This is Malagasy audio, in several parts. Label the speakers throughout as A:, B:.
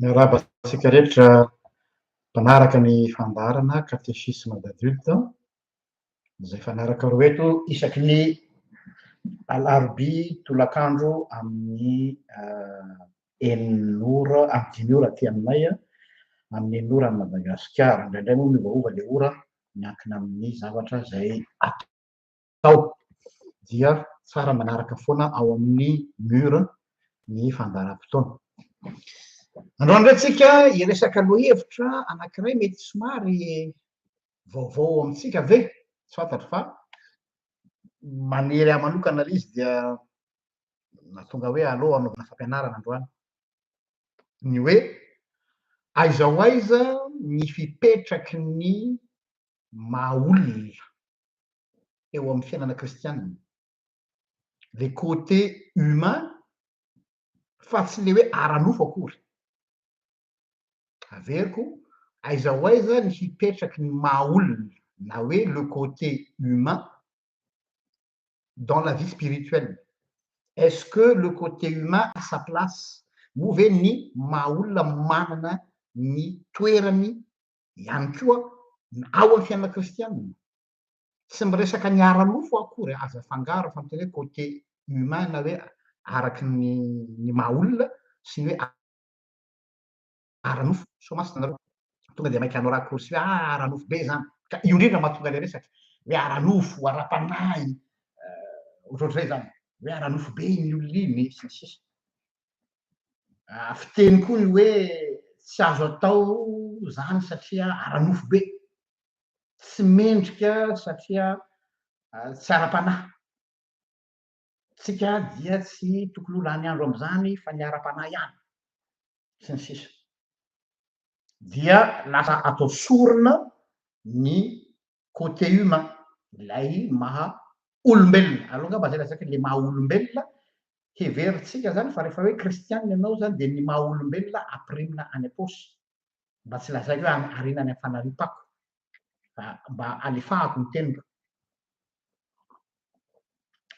A: Miarahaba antsika rehetra mpanaraka ny fandaharana Catéchisme d'adulte izay fanarakareo eto isaky ny alarobia tolakandro amin'ny enina ora, amin'ny dimy ora aty aminay, amin'ny enina ora any Madagasikara. Indraindray moa miovaova ilay ora miankina amin'ny zavatra izay atao. Dia tsara manaraka foana ao amin'ny mur ny fandaharam-potoana. Androany indray tsika hiresaka lohahevitra anankiray mety somary vaovao amintsika ve? Tsy fantatro fa manery ahy manokana ilay izy dia nahatonga hoe aleo hanaovana fampianarana androany. Ny hoe aiza ho aiza ny fipetraky ny maha olona eo amin'ny fiainana kristianina, le côté humain fa tsy le hoe ara-nofo akory. Averiko, aiza ho aiza ny hipetraky ny maha olona na hoe le côté humain dans la vie spirituelle. Est-ce que le côté humain a sa place? Moa ve ny maha olona manana ny toerany ihany koa ao amin'ny fiainana kristianina? Tsy miresaka ny ara-nofo aho akory, aza afangaro fa miteny hoe côté humain na hoe araky ny ny maha olona sy ny hoe ara-nofo. Sao masina nareo tonga dia maika hanao raccourci hoe ah ara-nofo be zany. Ka io indrindra mahatonga ilay resaka hoe ara-nofo, ara-panahy, ohatrohatr'izay zany. Hoe ara-nofo be iny olona iny sy ny sisa. Fiteny koa ny hoe tsy azo atao zany satria ara-nofo be. Tsy mendrika satria tsy ara-panahy. Tsika dia tsy tokony ho lany andro amin'izany fa ny ara-panahy ihany. Sy ny sisa. Dia lasa atao sorona ny côté humain, ilay maha olombelona. Aleo angamba zay lazaiko hoe le maha olombelona, heverintsika zany fa rehefa hoe kristianina ianao zany dia ny maha olombelona ampirimina any am-paosy. Mba tsy lazaiko hoe ariana any amin'ny fanariam-pako, fa mba alefahako ny teniko.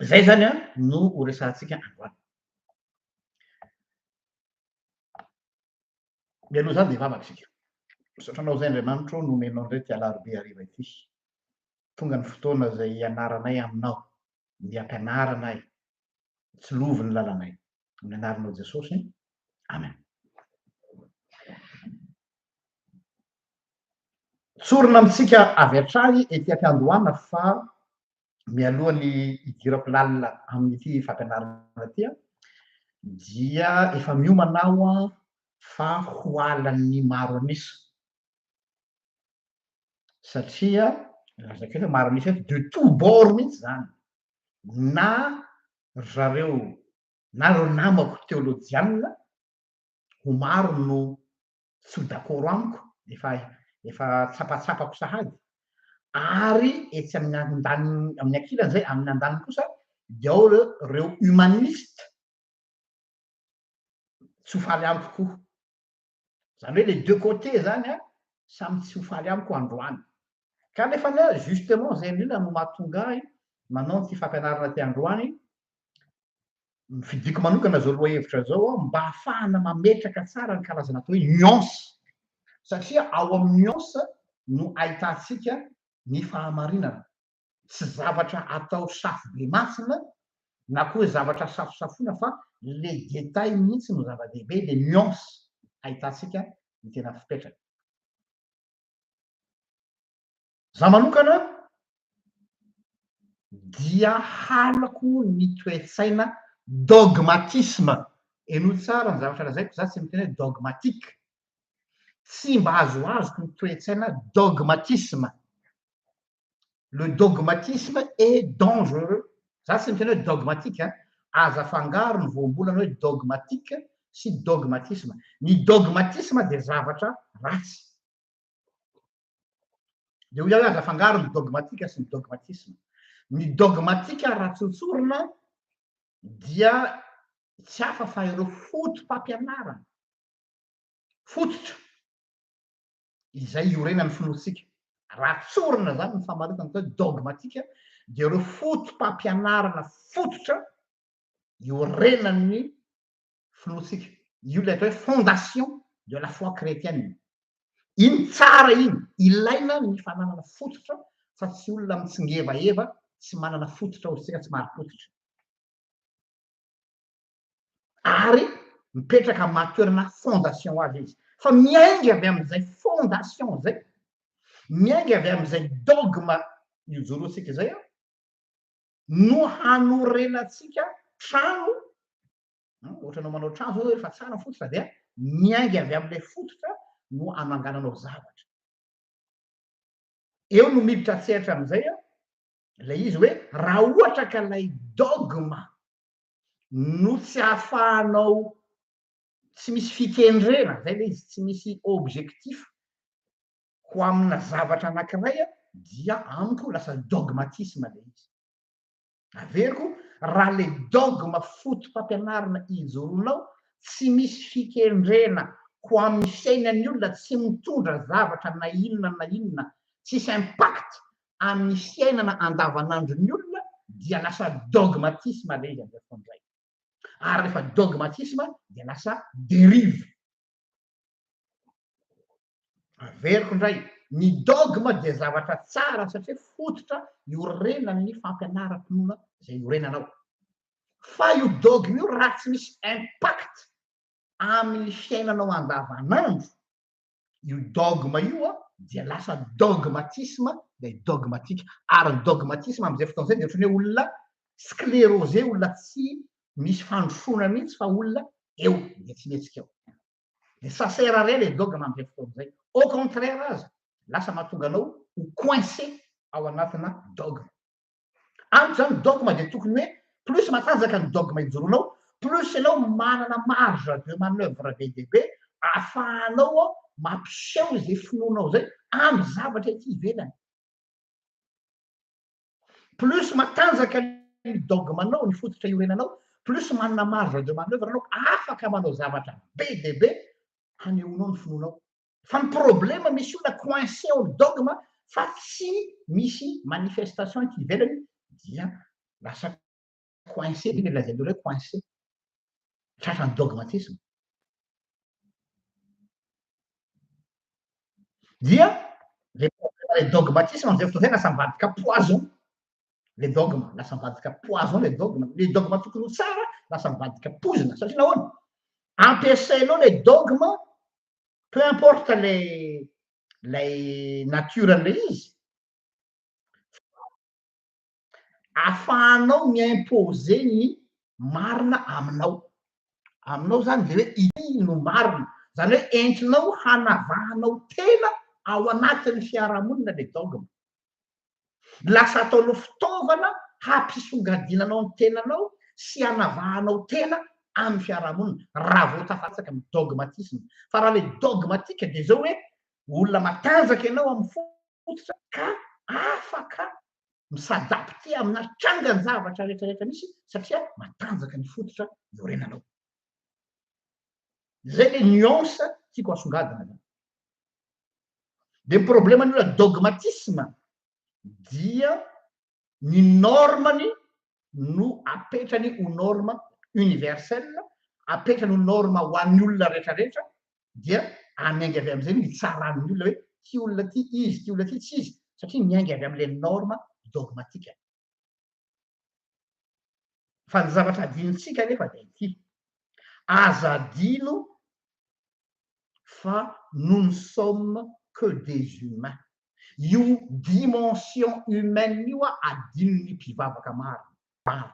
A: Zay zany an no ho resahantsika androany. Mialoha izany dia hivavaka isika. Misaotra Anao izay Andriamanitro nomenao indray ity alarobia hariva ity. Tonga ny fotoana izay hianaranay Aminao, ny hampianaranay, tsilovy ny lalanay. Amin'ny anaranao Jesosy. Amen. Tsorina amintsika avy hatrany ety am-piandohana fa mialoha ny hidirako lalina amin'ity fampianarana ity dia efa miomana aho fa ho halan'ny maro an'isa. Satria lazaiko eto hoe maro an'isa eto de tout bord mihitsy izany. Na ry zareo na ireo namako teolojianina ho maro no tsy ho d'accord amiko, efa efa tsapatsapako sahady, ary etsy amin'ny andaniny amin'ny ankilany izay, amin'ny andaniny kosa dia ao ireo ireo humaniste tsy ho faly amiko koa. Izany hoe les deux côtés izany an, samy tsy ho faly amiko androany. Kanefa anie justement izay indrindra no mahatonga ahy manao an'ity fampianarana ity androany, Fidiko manokana izao lohahevitra izao aho mba hahafahana mametraka tsara ny karazana atao hoe nuance satria ao amin'ny nuance no ahitantsika ny fahamarinana. Tsy zavatra atao safobemantsina na koa hoe zavatra safosafoina fa le détail mihitsy no zava-dehibe, le nuance ahitantsika ny tena fipetrany. Za manokana dia halako ny toe-tsaina dogmatisme. Henoy tsara ny zavatra lazaiko, za tsy miteny hoe dogmatique. Tsy mba azoazoko ny toe-tsaina dogmatisme. Le dogmatisme est dangereux. Za tsy miteny hoe dogmatique an. Aza afangaro ny voambolana hoe dogmatique sy dogmatisme. Ny dogmatisme dia zavatra ratsy. Dia hoy aho hoe aza afangaro ny dogmatika sy ny dogmatisme. Ny dogmatika raha tsotsorina dia tsy hafa fa ireo foto-pampianarana, fototra izay iorenan'ny finoantsika. Raha tsorina izany ny famaritana atao hoe dogmatika dia ireo foto-pampianarana fototra iorenan'ny finoantsika. Io ilay atao hoe fondation de la foi chrétienne. Iny tsara iny, ilaina ny fananana fototra fa tsy olona mitsingevaheva tsy manana fototra ohatr'isika tsy marim-pototra. Ary mipetraka amin'ny maha toerana fondation azy izy. Fa miainga avy amin'izay fondation izay, miainga avy amin'izay dogme ijoroantsika izay no hanorenantsika trano. Ohatra anao manao trano zao rehefa tsara ny fototra dia miainga avy amin'ilay fototra no anangananao zavatra. Eo no miditra an-tsehatra amin'izay ilay izy hoe raha ohatra ka ilay dogme no tsy ahafahanao, tsy misy fikendrena, zay ilay izy, tsy misy objectif ho amina zavatra anankiray dia amiko lasa dogmatisme ilay izy. Averiko, raha le dogme foto-pampianarana ijoroanao tsy misy fikendrena ho amin'ny fiainan'ny olona, tsy mitondra zavatra na inona na inona, tsisy impact amin'ny fiainana andavanandron'ny olona dia lasa dogmatisme le izy avy eo indray. Ary rehefa dogmatisme dia lasa dérive. Averiko indray, ny dogme dia zavatra tsara satria fototra iorenan'ny fampianaram-pinoana izay iorenanao. Fa io dogme io raha tsy misy impact amin'ny fiainanao andavanandro, io dogme io dia lasa dogmatisme ilay dogmatique. Ary ny dogmatisme amin'izay fotoana izay dia ohatran'ny hoe olona sclérosé, olona tsy misy fandrosoana mihitsy fa olona eo dia tsy mihetsika eo. Dia ça sert à rien le dogme amin'izay fotoana izay. Au contraire aza, lasa mahatonga anao ho coincé ao anatina dogme. Amiko izany dogme dia tokony hoe plus matanjaka ny dogme ijoroanao, plus ianao manana marge de manoeuvre be dia be ahafahanao mampiseho izay finoanao izay amin'ny zavatra ety ivelany. Plus matanjaka ny dogme-nao, ny fototra iorenanao, plus manana marge de manoeuvre anao, afaka manao zavatra be dia be hanehoanao ny finoanao. Fa ny problème misy olona coincé ao amin'ny dogme fa tsy misy manifestation ety ivelany dia lasa coincé, iny ilay lazain'olona hoe coincé, tratran'ny dogmatisme. Dia le problème le dogmatisme am'izay fotoana zay lasa mivadika poison le dogme, lasa mivadika poison le dogme, le dogme tokony ho tsara lasa mivadika poizina satria nahoana? Ampiasainao le dogme peu importe le. Ilay nature-n'ilay izy, afahanao mi-imposer ny marina aminao. Aminao zany dia hoe ity no marina. Zany hoe entinao hanavahanao tena ao anatin'ny fiarahamonina le dogme. Lasa ataonao fitaovana hampisongadinanao ny tenanao sy hanavahanao tena amin'ny fiarahamonina raha vao tafatsaka amin'ny dogmatisme. Fa raha le dogmatique dia zao hoe olona matanjaka ianao amin'ny fototra ka afaka mi-s'adapter amina trangan-javatra rehetrarehetra misy satria matanjaka ny fototra iorenanao. Zay le nuance tiako asongadina zany. Dia ny problème ny olona dogmatisme dia ny norme-ny no apetrany ho norme universelle, apetrany ho norme ho an'ny olona rehetrarehetra, dia miainga avy amin'izay ny hitsaran'ny olona hoe ity olona ity izy, ity olona ity tsy izy, satria miainga avy amin'ilay norme dogmatique. Fa ny zavatra adinontsika anefa dia ity, aza adino fa nous ne sommes que des humains. Io dimension humaine io adinon'ny mpivavaka maro. Maro.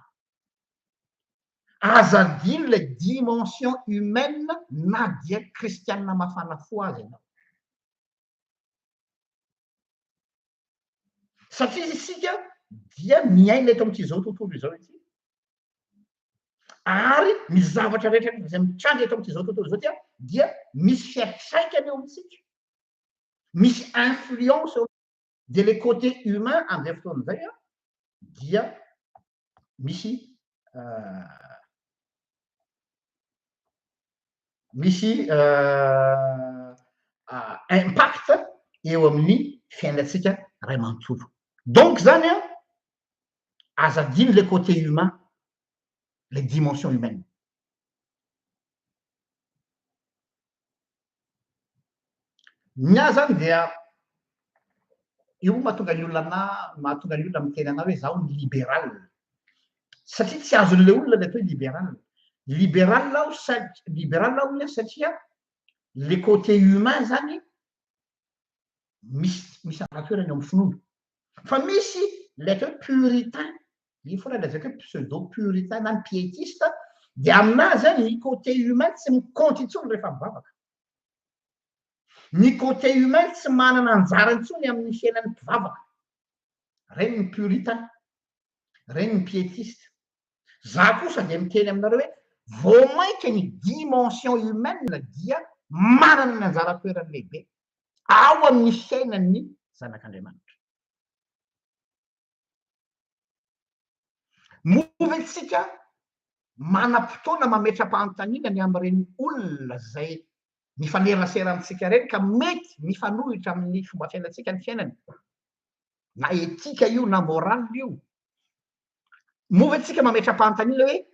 A: Aza adino ilay dimension humaine na dia kristianina mafana fo aza ianao. Satria isika dia miaina eto amin'ity izao tontolo izao ity. Ary ny zavatra rehetra izay mitranga eto amin'ity izao tontolo izao ity dia misy fiantraikany eo amintsika. Misy influence eo dia le côté humain amin'izay fotoana izay dia misy misy impact eo amin'ny fiainantsika ray manontolo. Donc zany an, aza adino le côté humain, le dimension humaine. Ny ahy zany dia io mahatonga ny olona ana mahatonga ny olona miteny anah hoe zaho libéral satria tsy azon'ilay olona ilay atao hoe libéral. Libéral aho sat- libéral aho hoy aho satria le côté humain zany misy misy anjara toerany eo amin'ny finoana. Fa misy ilay atao hoe puritain, iny foana lazaiko hoe pseudo puritain na ny piétiste dia aminazy zany ny côté humain tsy mi-compte intsony rehefa mivavaka. Ny côté humain tsy manana anjara intsony amin'ny fiainan'ny mpivavaka. Reny ny puritain, reny ny piétiste. Za kosa dia miteny aminareo hoe vao mainka ny dimension humaine dia manana ny anjara toerany lehibe ao amin'ny fiainan'ny zanak'Andriamanitra. Moa ve tsika manam-potoana mametra-panontaniana ny amin'ireny olona izay mifanerasera amintsika ireny ka mety mifanohitra amin'ny fomba fiainantsika ny fiainany? Na etika io na morale io. Moa ve tsika mametra-panontaniana hoe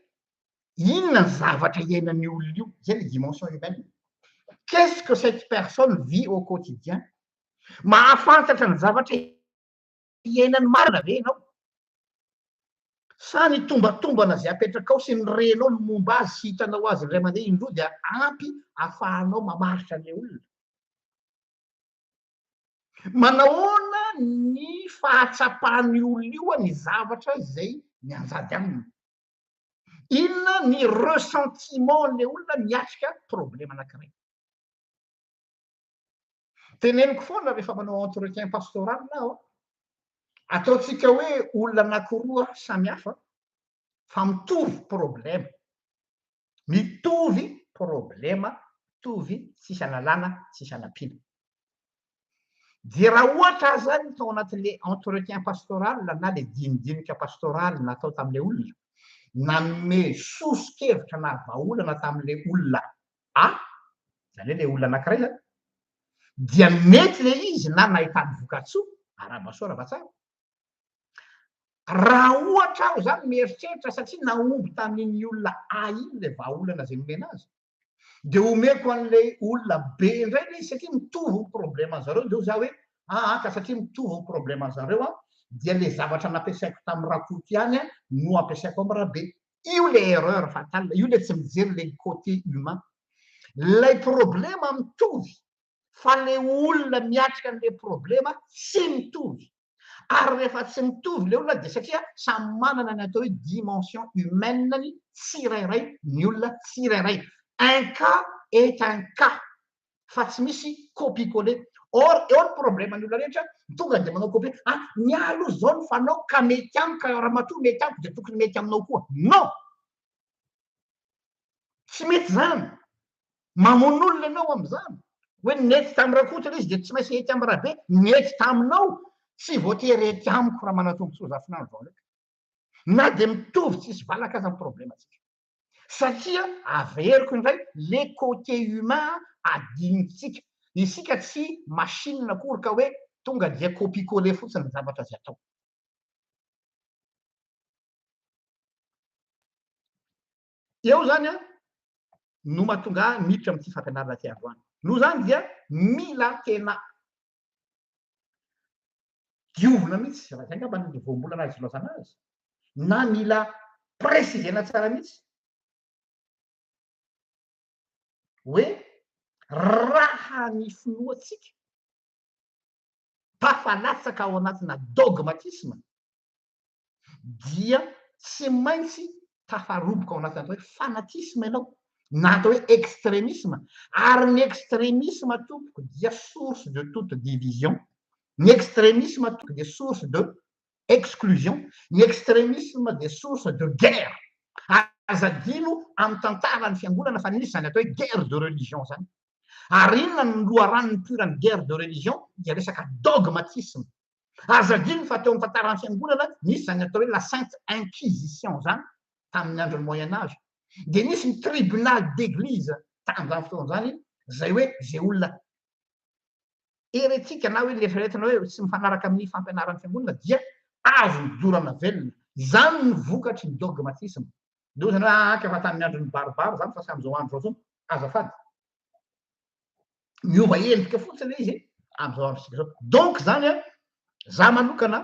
A: inona ny zavatra iainan'io olona io? Izay le dimension humaine. Qu'est-ce que cette personne vit au quotidien? Mahafantatra ny zavatra iainany marina ve ianao? Sa ny tombatombana izay apetrakao sy ny renao ny momba azy sy hitanao azy indray mandeha indroa dia ampy afahanao mamaritra an'ilay olona? Manahoana ny fahatsapan'io olona io ny zavatra izay mianjady aminy? Inona ny ressentiment-n'ilay olona miatrika problema anankiray? Teneniko foana rehefa manao entretien pastoral aho, ataontsika hoe olona anankiroa samy hafa fa mitovy problema, mitovy problema, mitovy tsisy analana, tsisy anampiana. Dia raha ohatra aho zany tao anatin'le entretien pastoral na le dinidinika pastoral natao tamin'le olona, nanome soso-kevitra na vahaolana tamin'le olona A, izany hoe ilay olona anankiray izany, dia mety ilay izy na nahitany vokatsoa, arahaba soa arahaba tsara. Raha ohatra aho izany mieritreritra satria nahomby tamin'iny olona A iny ilay vahaolana izay nomena azy, dia omeko an'ilay olona B indray ilay izy satria mitovy ny problème zareo, dia hoy za hoe aa ka satria mitovy ny problème zareo an, dia ilay zavatra nampiasaiko tamin'ny Rakoto ihany no ampiasaiko amin'ny Rabe. Io le erreur fatale, io le tsy mijery le côté humain. Lay problema mitovy. Fa le olona miatrika an'le problema tsy mitovy. Ary rehefa tsy mitovy le olona dia satria samy manana ny atao hoe dimension humaine-ny tsirairay ny olona tsirairay. Un cas est un cas fa tsy misy copie coller. Or eo ny problema ny olona rehetra tonga dia manao copie, ah ny ahy aloha izao ny fanao ka mety amiko ka ramatoa mety amiko dia tokony mety aminao koa. Non! Tsy mety izany. Mamono olona ianao amin'izany. Hoe nety tamin'i Rakoto ilay izy dia tsy maintsy hety amin'i Rabe. Nety taminao, tsy voatery hety amiko Ramanantombontsoa Zafinandro Jean Luc. Na dia mitovy tsisy valaka aza ny problemantsika. Satria averiko indray, le côté humain adinontsika. Isika tsy machine akory ka hoe tonga dia copie coller fotsiny ny zavatra izay atao. Eo izany an, no mahatonga ahy miditra amin'ity fampianarana ity androany. Noho izany dia mila tena diovina mihitsy, raha izay angamba ny voambolana azo ilazana azy, na mila préciser-na tsara mihitsy hoe raha ny finoantsika tafalatsaka ao anatina dogmatisme dia tsy maintsy tafaroboka ao anatin'ny atao hoe fanatisme ianao na atao hoe extremisme, ary ny extremisme tompoko dia source de toute division, ny extremisme tompoko dia source de exclusion, ny extremisme dia source de guerre. Aza adino amin'ny tantaran'ny fiangonana fa nisy izany atao hoe guerre de religion izany. Ary inona no loharano nipoiran'ny guerre de religion? Dia resaka dogmatisme. Aza adino fa teo amin'ny tantaran'ny fiangonana nisy izany atao hoe la sainte inquisition izany tamin'ny andron'ny moyen age. Dia nisy ny tribunal d'église tamin'izany fotoana izany izay hoe izay olona heretika na hoe eritreretina hoe tsy mifanaraka amin'ny fampianaran'ny fiangonana dia azo nodorana velona. Izany no vokatry ny dogmatisme. Dia hoy izany hoe ah, ka efa tamin'ny andron'ny baribary izany fa tsy amin'izao andro izao intsony. Azafady. Miova endrika fotsiny ilay izy amin'izao androntsika izao. Donc izany an, za manokana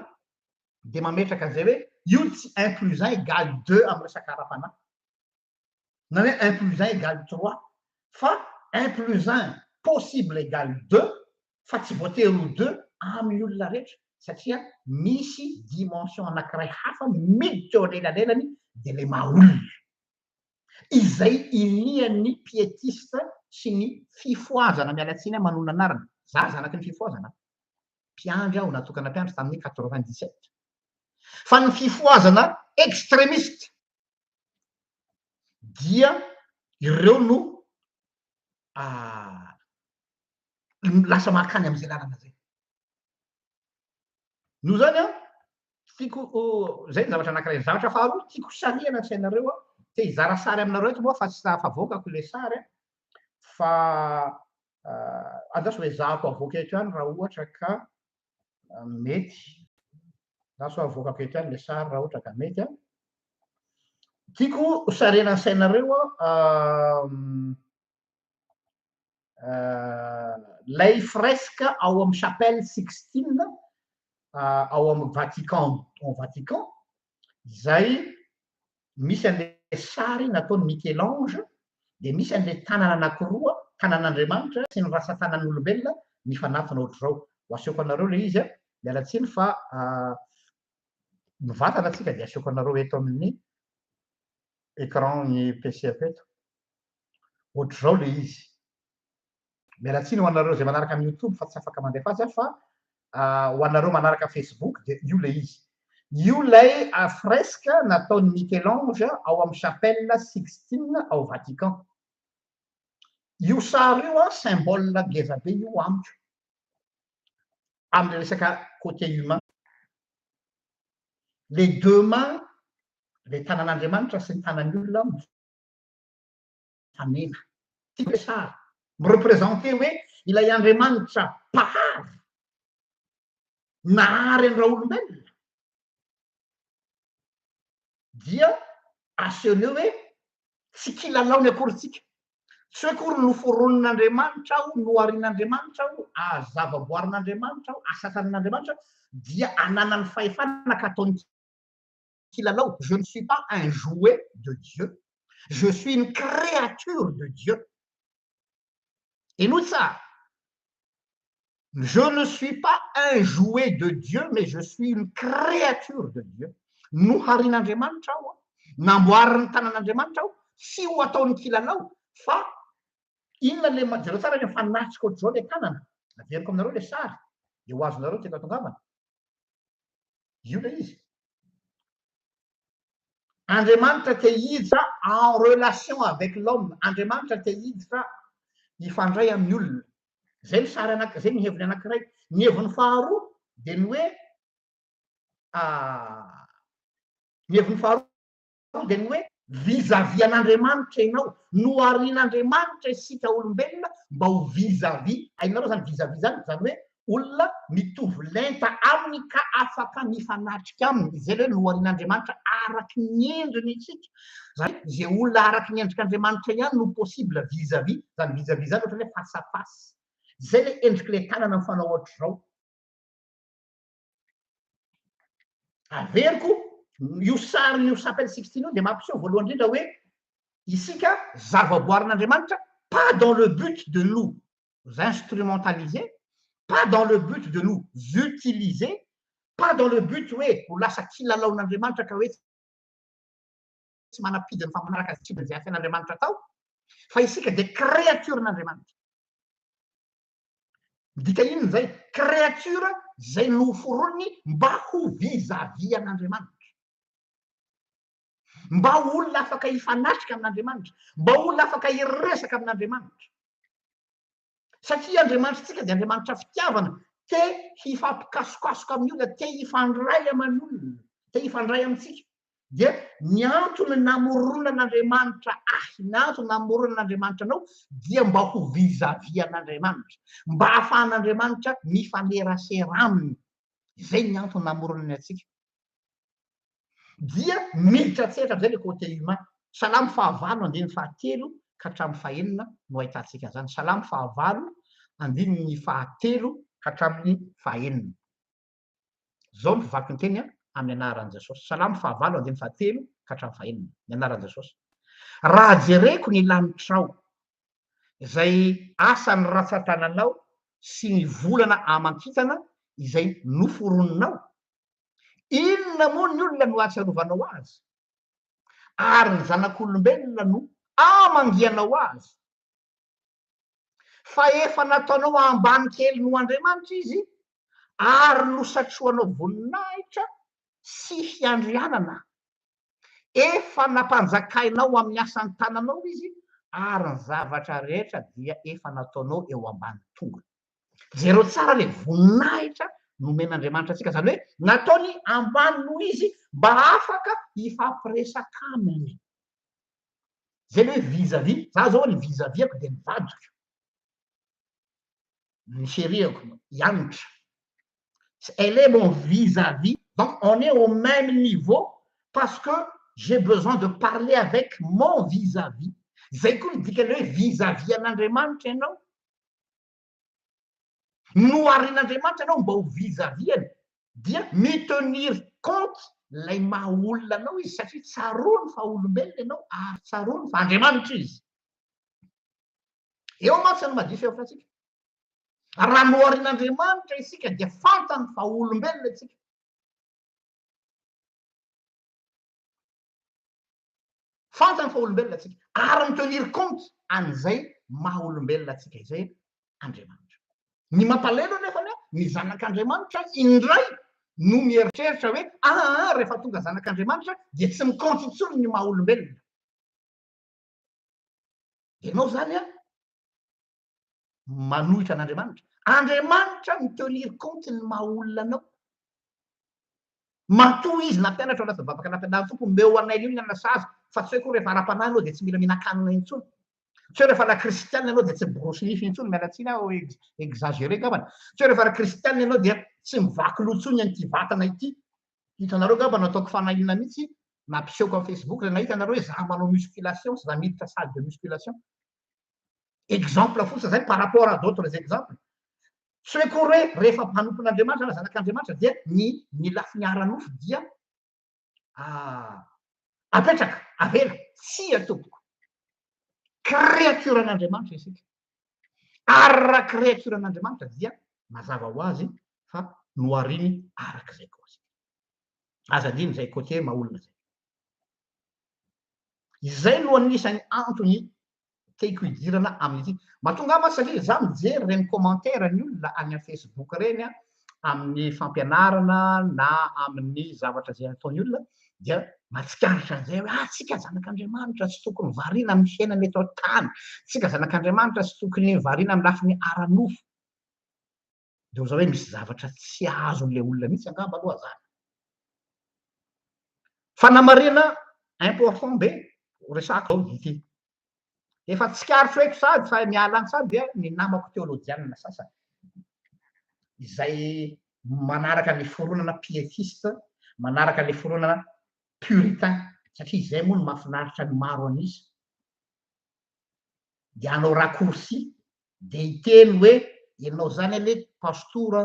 A: dia mametraka an'izay hoe io tsy un plus un égale deux amin'ny resaka ara-panahy. Na hoe un plus un égale trois fa un plus un possible égale deux fa tsy voatery ho deux amin'ny olona rehetra satria misy dimension anankiray hafa miditra eo anelanelany dia ilay maha olona izay inian'ny pietiste sy ny fifohazana, miala tsiny aho manonona anarana, za zanaky ny fifohazana, mpiandry aho natokana mpiandry tamin'ny 97 fa ny fifohazana extremiste dia ireo no lasa mankany amin'izay lalana izay. Noho izany an, tiako izay ny zavatra anankiray. Ny zavatra faharoa tiako sarihana ny sainareo an, te hizara sary aminareo eto moa fa tsy tafavoakako ilay sary an, fa andraso ezahako avoaka eto ihany raha ohatra ka mety. Andraso avoakako eto ihany ilay sary raha ohatra ka mety an. Tiako sarihana ny sainareo an, Ilay fresque ao amin'ny chapelle Sixtine ao amin'ny Vatican, ao Vatican, izay misy an'ilay sary nataon'i Michel-Ange, dia misy an'ilay tanana anankiroa, tanan'Andriamanitra sy ny rantsan-tanan'olombelona mifanatona ohatr'izao. Ho asehoko anareo ilay izy, miala tsiny fa mivantana tsika dia asehoko anareo eto amin'ny écran ny PC-ko eto. Ohatr'izao ilay izy. Miala tsiny ho anareo izay manaraka amin'ny YouTube fa tsy afaka mandefa azy aho fa ho anareo manaraka Facebook dia io ilay izy. Io ilay fresque nataon'i Michel-Ange ao amin'ny chapelle Sixtine ao Vatican. Io sary io symbole ngeza be io amiko amin'ny resaka côté humain. Les deux mains, ilay tanan'Andriamanitra sy ny tanan'ny olona mifanena. Tiako ilay sary. Mi-représenter hoe ilay Andriamanitra mpahary, nahary an-dRaolombelona, dia asehony eo hoe tsy kilalaony akory tsika. Tsy hoe akory noforonin'Andriamanitra aho, noharin'Andriamanitra aho, zavaboarin'Andriamanitra aho, asa tanan'Andriamanitra, dia ananany fahefana ka ataony kilalao, je ne suis pas un jouet de Dieu, je suis une créature de Dieu. Henoy tsara. Je ne suis pas un jouet de Dieu mais je suis une créature de Dieu. Noharin'Andriamanitra aho, namboarin'ny tanan'Andriamanitra aho, tsy ho ataony kilalao fa inona le jereo tsara le mifanatrika ohatr'izao le tanana. Averiko aminareo le sary dia ho azonareo tiako atongavana. Io le izy. Andriamanitra te hiditra en relation avec l'homme. Andriamanitra te hiditra hifandray amin'ny olona. Zay ny sary anaky, zay ny heviny anankiray. Ny heviny faharoa dia ny hoe ny heviny faharoa dia ny hoe vis-à-vis an'Andriamanitra ianao. Noharian'Andriamanitra isika olombelona mba ho vis-à-vis. Hainareo zany vis-à-vis zany, zany hoe olona mitovy lenta aminy ka afaka mifanatrika aminy. Izay le hoe noharian'Andriamanitra araky ny endriny isika. Zany hoe izay olona araky ny endrik'Andriamanitra ihany no possible vis-à-vis. Zany vis-à-vis zany ohatran'ny hoe face à face. Zay le endrik'ilay tanana mifanao ohatr'izao. Averiko, io sarin'io Chapelle Sixtine io dia mampiseho voalohany indrindra hoe isika zavaboarin'Andriamanitra pas dans le but de nous instrumentaliser, pas dans le but de nous utiliser, pas dans le but hoe ho lasa kilalaon'Andriamanitra ka hoe tsy manam-pidiny fa manaraka izay asain'Andriamanitra atao, fa isika dia créature-n'Andriamanitra. Midika inona izay? Créature izay noforoniny mba ho vis-à-vis an'Andriamanitra. Mba ho olona afaka hifanatrika amin'Andriamanitra. Mba ho olona afaka hiresaka amin'Andriamanitra. Satria Andriamanitritsika dia Andriamanitra fitiavana, te hifampikasokasoka amin'ny olona, te hifandray aman'olona, te hifandray amintsika. Dia ny antony namoronan'Andriamanitra ahy, ny antony namoronan'Andriamanitra anao dia mba ho vis-à-vis an'Andriamanitra, mba hahafahan'Andriamanitra mifanerasera aminy. Izay ny antony namoronany antsika. Dia miditra an-tsehatra amin'izay le côté humain. Salamo fahavalo andininy fahatelo ka hatramin'ny fahenina no ahitantsika an'izany. Salamo fahavalo andininy fahatelo ka hatramin'ny fahenina. Izao no fivaky ny teny amin'ny anaran'i Jesosy. Salamo fahavalo andininy fahatelo ka hatramin'ny fahenina. Ny anaran'i Jesosy. Raha jereko ny lanitrao, izay asan'ny ratsan-tananao sy ny volana aman-kintana izay noforoninao, inona moa ny olona no ahatsiarovanao azy? Ary ny zanak'olombelona no amangianao azy? Fa efa nataonao ambany kely noho Andriamanitra izy, ary nosatrohanao voninahitra sy fiandrianana. Efa nampanjakainao amin'ny asan'ny tananao izy, ary ny zavatra rehetra dia efa nataonao eo ambany tongony. Jereo tsara ilay voninahitra nomen'Andriamanitra antsika, izany hoe nataony ambany noho izy mba afaka hifampiresaka aminy. Zay le hoe vis à vis, za zao ny vis à vis-ako dia ny vadiko, ny chérie-ako, Hanitra. Elle est mon vis à vis, donc on est au même niveau parce que j'ai besoin de parler avec mon vis à vis. Zay koa ny dikan'ilay hoe vis à vis an'Andriamanitra ianao. Noharin'Andriamanitra ianao mba ho vis-à-vis-any dia mi-tenir compte ilay maha olona anao izy satria tsaroany fa olombelona ianao ary tsaroany fa Andriamanitra izy. Eo mantsy no madiso hevitra antsika. Raha noharin'Andriamanitra isika dia fantany fa olombelona isika. Fantany fa olombelona antsika ary mi-tenir compte an'izay maha olombelona antsika izay Andriamanitra. Ny mampalahelo anefa anie, ny zanak'Andriamanitra indray no mieritreritra hoe aa rehefa tonga zanak'Andriamanitra dia tsy mi-compte intsony ny maha olombelona. Ianao izany an, manohitra an'Andriamanitra. Andriamanitra mi-tenir compte ny maha olona anao. Matoa izy nampianatra ao anatin'ny vavaka nampianarin'ny Tompo, omeo anay anio ny hanina sahaza, fa tsy hoe koa rehefa ara-panahy ianao dia tsy mila mihinan-kanina intsony. Tsy hoe rehefa la kristiana ianao dia tsy miborosy nify intsony, miala tsiny aho exagéré angambany. Tsy hoe rehefa la kristiana ianao dia tsy mivaky loha intsony an'ity vatana ity. Hitanareo angamba nataoko fanahiana mihitsy, nampisehoko amin'ny Facebook, raha nahita nareo hoe za manao musculation sy za miditra salle de musculation. Exemple fotsiny zay par rapport à d'autres exemples. Tsy hoe akory hoe rehefa mpanompon'Andriamanitra na zanak'Andriamanitra dia ny ny lafiny ara-nofo dia apetraka, avela. Tsia tompoko. Créature an'Andriamanitra isika. Ary raha créature an'Andriamanitra dia Mazava ho azy fa nohariny araka izay koa isika. Aza adino izay côté maha olona izay. Izay no anisan'ny antony tiako hidirana amin'ity. Mahatonga ahy mantsy satria za mijery ireny commentaire ny olona any amin'ny Facebook ireny amin'ny fampianarana na amin'ny zavatra izay ataon'ny olona dia mahatsikaritra an'izay hoe ah tsika zanak'Andriamanitra tsy tokony variana amin'ny fiainana eto an-tany, tsika zanak'Andriamanitra tsy tokony variana amin'ny lafiny ara-nofo. Dia ho za hoe misy zavatra tsy azon'ilay olona mihitsy angamba aloha zany. Fanamarihana important be resahako zao ity. Efa tsikaritro eto sady fa miala any sady dia ny namako teolojianina sasany izay manaraka ny fironana piétiste, manaraka ny fironana puritain satria izay moa no mahafinaritra ny maro an'isa dia hanao raccourci dia hiteny hoe ianao zany anie pastora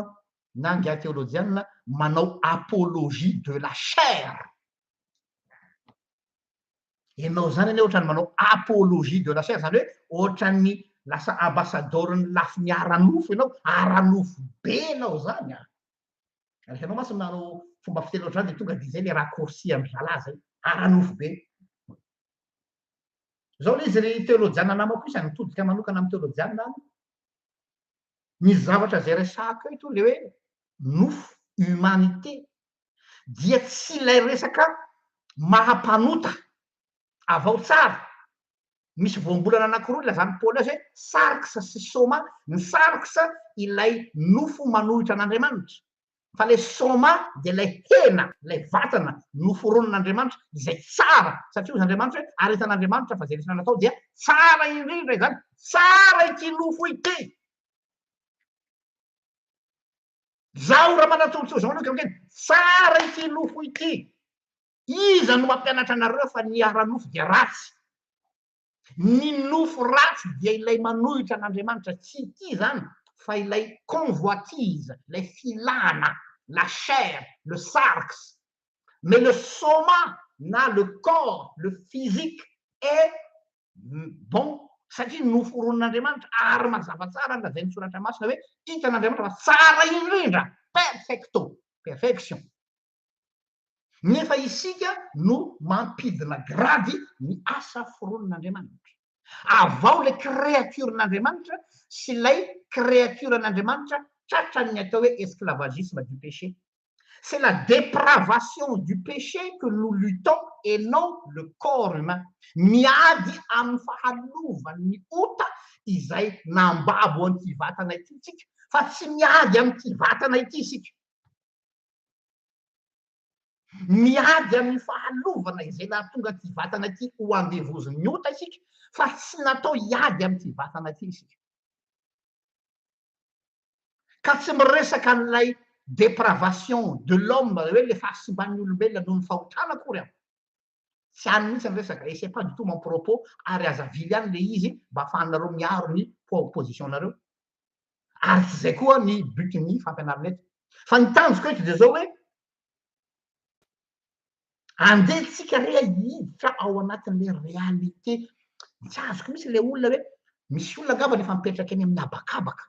A: na ingahy teolojianina manao apologie de la chair. Ianao zany anie ohatran'ny manao apologie de la chair, zany hoe ohatran'ny lasa ambassador-n'ny lafiny ara-nofo ianao, ara-nofo be ianao zany an! Rehefa ianao mantsy manao fomba fiteny ohatr'izany dia tonga dia izay le raccourci an-dry zalahy zay, ara-nofo be. Zao le izy ry teolojiana namako isany, mitodika manokana amin'ny teolojiana aho, ny zavatra izay resahako eto le hoe nofo, humanité, dia tsy ilay resaka maha mpanota avao tsara, misy voambolana anankiroa ilazan'i Paoly azy hoe sarx sy soma, ny sarx ilay nofo manohitra an'Andriamanitra, fa ilay soma dia ilay hena, ilay vatana noforonin'Andriamanitra izay tsara, satria hozy Andriamanitra hoe ary hitan'Andriamanitra fa izay rehetra natao dia tsara indrindra izany, tsara ity nofo ity. Zaho Ramanantsoa Jean Luc miteny, tsara ity nofo ity. Iza no mampianatra anareo fa ny ara-nofo dia ratsy? Ny nofo ratsy dia ilay manohitra an'Andriamanitra, tsy ity izany fa ilay convoitise, ilay filana, la chair, le sarx. Mais le soma na le corps, le physique est bon satria noforonin'Andriamanitra ary mazava tsara ny lazain'ny Soratra Masina hoe hitan'Andriamanitra fa tsara indrindra, perfecto, perfection. Nefa isika no mampidina grady ny asa foronin'Andriamanitra. Avao ilay créature-n'Andriamanitra sy ilay créature-n'Andriamanitra tratran'ny atao hoe esclavagisme du péché. C'est la dépravation du péché que nous luttons et non le corps humain. Miady amin'ny fahalovan'ny ota izay nambabo an'ity vatana ity isika, fa tsy miady amin'ity vatana ity isika. Miady amin'ny fahalovana izay nahatonga ity vatana ity ho andevozin'ny ota isika, fa tsy natao hiady amin'ity vatana ity isika. Ka tsy miresaka an'ilay dépravation de l'homme, hoe le fahasimban'ny olombelona noho ny fahotana akory aho. Tsy any mihitsy ny resaka et c'est pas du tout mon propos ary aza avily any le izy mba afahanareo miaro ny position-nareo. Ary tsy izay koa ny but-n'ny fampianarana eto. Fa ny tanjoko eto dia zao hoe andeha tsika re hiditra ao anatin'le réalité. Tsy azoko mihitsy le olona hoe misy olona angamba efa mipetraka eny amin'ny habakabaka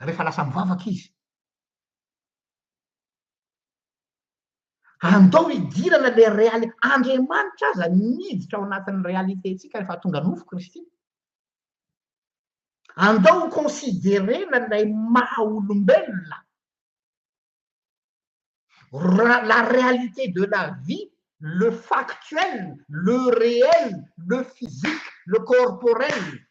A: rehefa lasa mivavaka izy. Andao hidirana le réalité. Andriamanitra aza niditra ao anatin'ny réalité-ntsika rehefa tonga nofo Kristy. Andao ho considérer-na ilay maha olombelona. La réalité de la vie, le factuel, le réel, le physique, le corporel.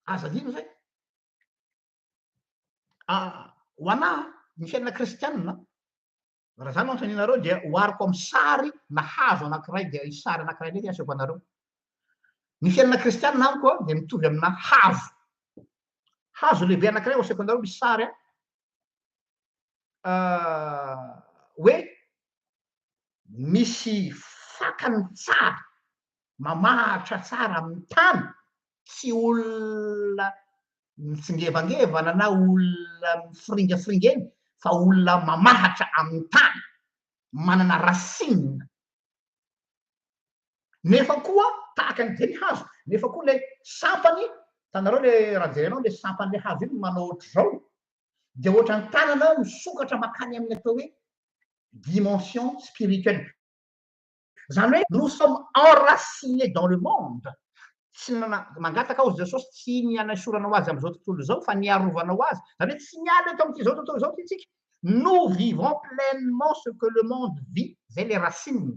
A: Aza adino zay. Ah, ho anah, ny fiainana kristianina, raha zany no anontanianareo dia ohariko amin'ny sary na hazo anankiray dia hisy sary anankiray indray asehoko anareo. Ny fiainana kristianina amiko dia mitovy amina hazo. Hazo lehibe anankiray asehoko anareo misy sary a. Hoe misy fakany tsara, mamahatra tsara amin'ny tany, tsy olona mitsingevangevana na olona mifiringafringa eny fa olona mamahatra amin'ny tany, manana racine. Nefa koa. tahaka ny zay ny hazo, nefa koa ilay sampany, hitanareo le raha jerenao le sampan'le hazo iny manao ohatr'izao, dia ohatran'ny tanana misokatra makany amin'ny atao hoe dimension spirituelle. Izany hoe nous sommes enracinés dans le monde, tsy nana, mangataka aho Jesosy tsy ny hanaisoranao azy amin'izao tontolo izao fa ny hiarovanao azy, izany hoe tsy miala eto amin'ity izao tontolo izao ity tsika, nous vivons pleinement ce que le monde vit, izay le racine,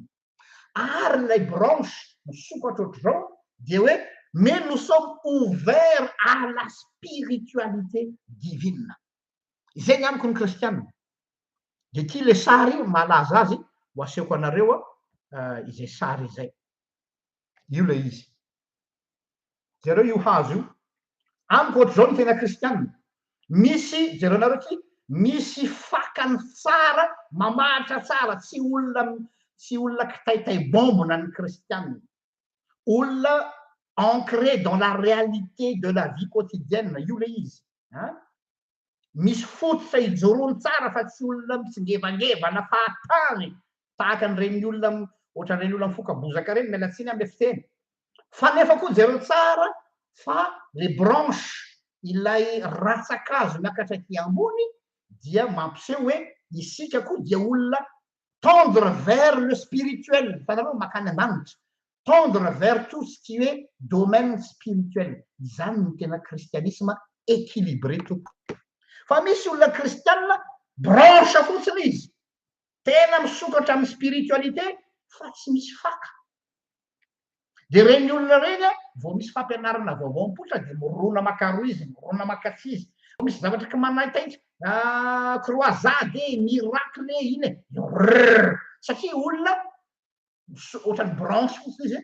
A: ary ilay branche misokatra ohatr'izao dia hoe mais nous sommes ouverts à la spiritualité divine, izay ny amiko ny kristiana. Dia ity ilay sary mahalaza azy ho asehoko anareo izay sary izay. Io ilay izy. Jereo io hazo io. Amiko ohatr'izao ny tena kristiana. Misy, jereonareo ity, misy fakany tsara, mamahatra tsara, tsy olona tsy olona kitaitay bombona ny kristiana. Olona ancré dans la réalité de la vie quotidienne, io ilay izy. An? Misy fototra ijoroany tsara fa tsy olona mitsingevangevana fahatany tahaka an'ireny olona ohatran'ireny olona mifoka bozaka ireny, miala tsiny amin'ilay fiteny. Fa nefa koa jereo tsara fa le branche ilay rantsan-kazo miakatra aty ambony dia mampiseho hoe isika koa dia olona tendre vers le spirituel, hitanareo, mankany an-danitra, tendre vers tout ce qui est domaine spirituel, izany no tena kristianisme équilibré tompoko. Fa misy olona kristianina branche fotsiny izy, tena misokatra amin'ny spiritualité fa tsy misy faka. Dia ireny olona ireny vao misy fampianarana vaovao mipoitra dia mirona maka roa izy, mirona maka tsia izy. Vao misy zavatra ka manaitaitra, croisade e, miracle e, ina e, rrrr, satria olona ohatran'ny branche fotsiny izy,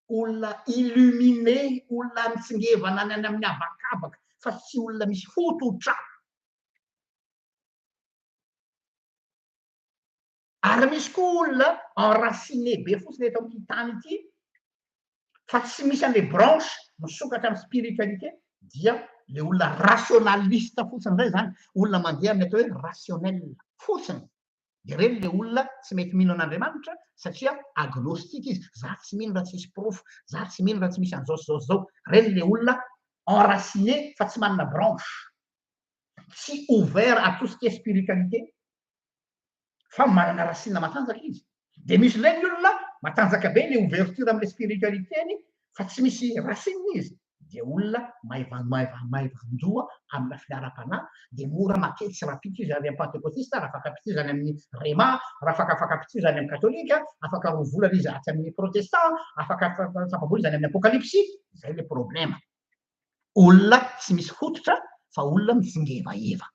A: olona illuminé, olona mitsingevana any amin'ny habakabaka, fa tsy olona misy fototra. Ary misy koa olona enraciné be fotsiny eto amin'ity tany ity, fa tsy misy an'ilay branche misokatra amin'ny spiritualité, dia ilay olona rationaliste fotsiny indray izany, olona mandeha amin'ny atao hoe rationnel fotsiny. Dia ireny ilay olona tsy mety mino an'Andriamanitra satria agnostique izy, za tsy mino raha tsisy porofo, za tsy mino raha tsy misy an'izao sy izao sy izao. Ireny ilay olona enraciné fa tsy manana branche, tsy ouvert à tout ce qui est spiritualité. Fa manana racine matanjaka izy. Dia misy indray ny olona matanjaka be le ouverture amin'ilay spiritualité-ny fa tsy misy racine izy. Dia olona maivan-doha amin'ny lafiny ara-panahy, dia mora maketsy rapitso izy any amin'ny pantekotista, raha afaka-pitsy izy any amin'ny rema, raha afaka-afaka-pitsy izy any amin'ny katolika, afaka roa volana izy atsy amin'ny protestant, afaka tapa-bolana izy any amin'ny apokalypsy. Izay ilay problema. Olona tsy misy fototra fa olona mitsingevaheva.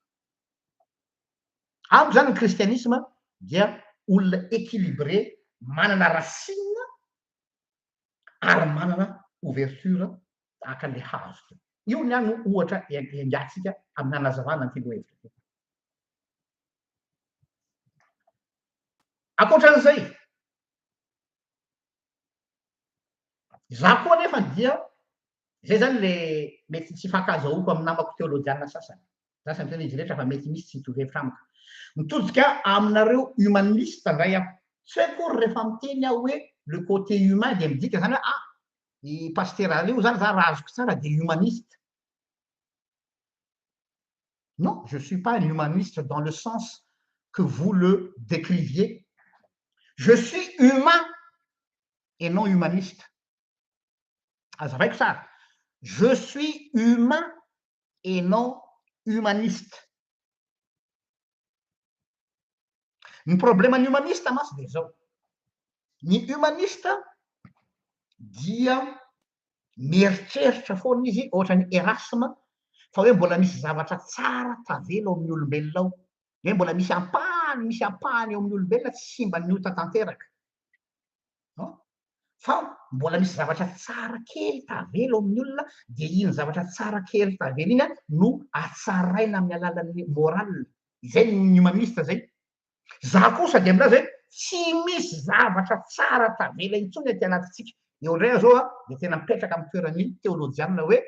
A: Amiko izany ny kristianisma dia olona équilibré, manana racine ary manana ouverture tahaka an'ilay hazo teo. Io ny ahy no ohatra iangatsika amin'ny hanazavana an'ity lohahevitra ity. Ankoatran'izay, izaho koa anefa dia izay zany le mety tsy ifankahazahoako amin'ny namako teolojiana sasany. Za tsy miteny izy rehetra fa mety misy tsy hitovy hevitra amiko. Mitodika aminareo humaniste indray aho. Tsy hoe akory rehefa miteny aho hoe le côté humain dia midika zany hoe ah i Pasitera io zany za raha azoko tsara dia humaniste. Non, je suis pas un humaniste dans le sens que vous le décriviez. Je suis humain et non humaniste. Azavaiko tsara. Je suis humain et non humaniste. Ny probleman'ny humaniste mantsy dia izao. Ny humaniste dia mieritreritra foana izy ohatran'ny Erasme fa hoe mbola misy zavatra tsara tavela ao amin'ny olombelona ao. Hoe mbola misy ampahany, misy ampahany eo amin'ny olombelona tsy simban'ny ota tanteraka. Fa mbola misy zavatra tsara kely tavela ao amin'ny olona, dia iny zavatra tsara kely tavela iny no atsaraina amin'ny alalan'ny morale. Izay ny humaniste izay. Za kosa dia milaza hoe tsy misy zavatra tsara tavela intsony aty anatintsika. Eo indray aho zao dia tena mipetraka amin'ny toeran'ny teolojianina hoe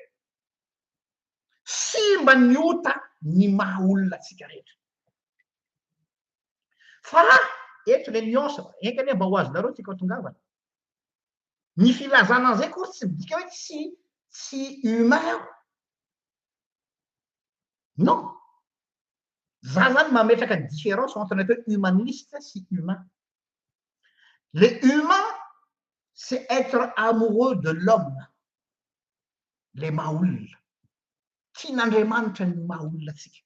A: simba ny ota ny maha olona antsika rehetra. Fa eto le nuance, enga anie mba ho azonareo tiako hatongavana. Ny filazana an'izay akory tsy midika hoe tsy tsy humain aho. Non. Za zany mametraka différence entre ny atao hoe humaniste sy humain. Le humain c'est être amoureux de l'homme, le maha olona. Tian'Andriamanitra ny maha olona antsika.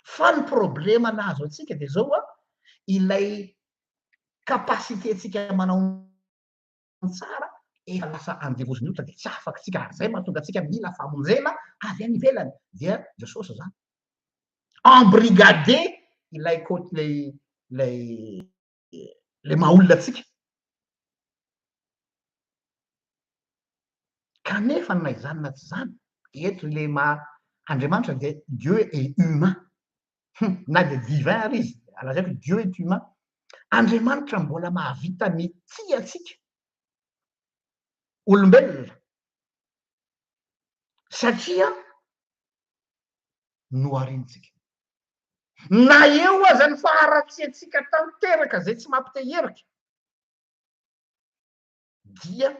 A: Fa ny problema nahazo antsika dia zao a, ilay capacité-ntsika manao ny tsara efa lasa andevozin'ny ota dia tsy afaka tsika ary zay mahatonga antsika mila famonjena avy any ivelany dia Jesosy zany. Embrigadé ilay côte ilay ilay ilay maha olona antsika. Kanefa na izany na tsy izany, eto ilay maha Andriamanitra dia Dieu est humain. Hum, na dia divin ary izy, lazaiko Dieu est humain. Andriamanitra mbola mahavita mitia antsika olombelona satria noharintsika. Na eo aza ny faharatsiantsika tanteraka izay tsy mampite herika, dia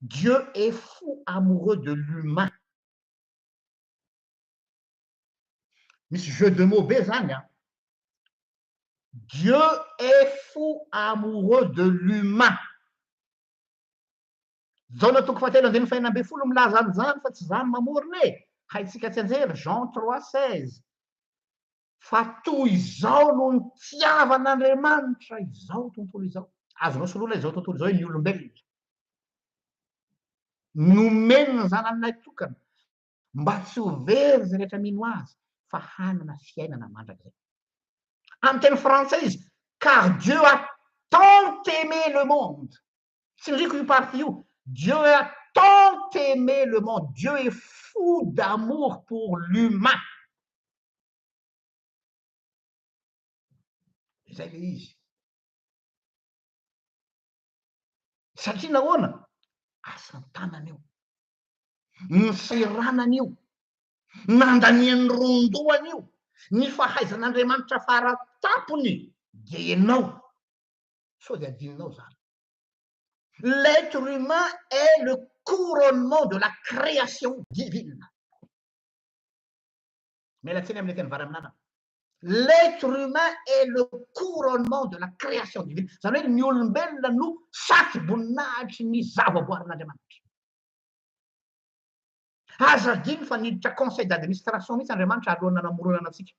A: Dieu est fou amoureux de l'humain. Misy jeu de mots be zany an. Dieu est fou amoureux de l'humain. Jaona toko fahatelo andininy fahenina ambin'ny folo milaza an'izany fa tsy za no mamorona e. Haintsika tsianjery, Jean 3,16. Fa toy izao no nitiavan'Andriamanitra izao tontolo izao. Azonao soloina izao tontolo izao hoe ny olombelona. Nomeny ny zanany lahitokana mba tsy ho very izay rehetra mino azy fa hanana fiainana mandrakizay. Amin'ny teny frantsay izy, car Dieu a tant aimé le monde. Tsindriko io partie io, Dieu a tant aimé le monde, Dieu est fou d'amour pour l'humain. Izay le izy. Satria nahoana? Asan-tanana io. Nisahiranana io. Nandanian'ny ron-dohany io. Ny fahaizan'Andriamanitra fara tampony dia ianao. Sao dia adinonao zany. L'être humain est le couronnement de la création divine. Miala tsiny amin'ilay teny vary amin'anana. L'être humain est le couronnement de la création divine. Izany hoe ny olombelona no satroboninahitry ny zavaboarin'Andriamanitra. Aza adino fa niditra conseil d'administration mihitsy Andriamanitra alohan'ny nanamoronana antsika.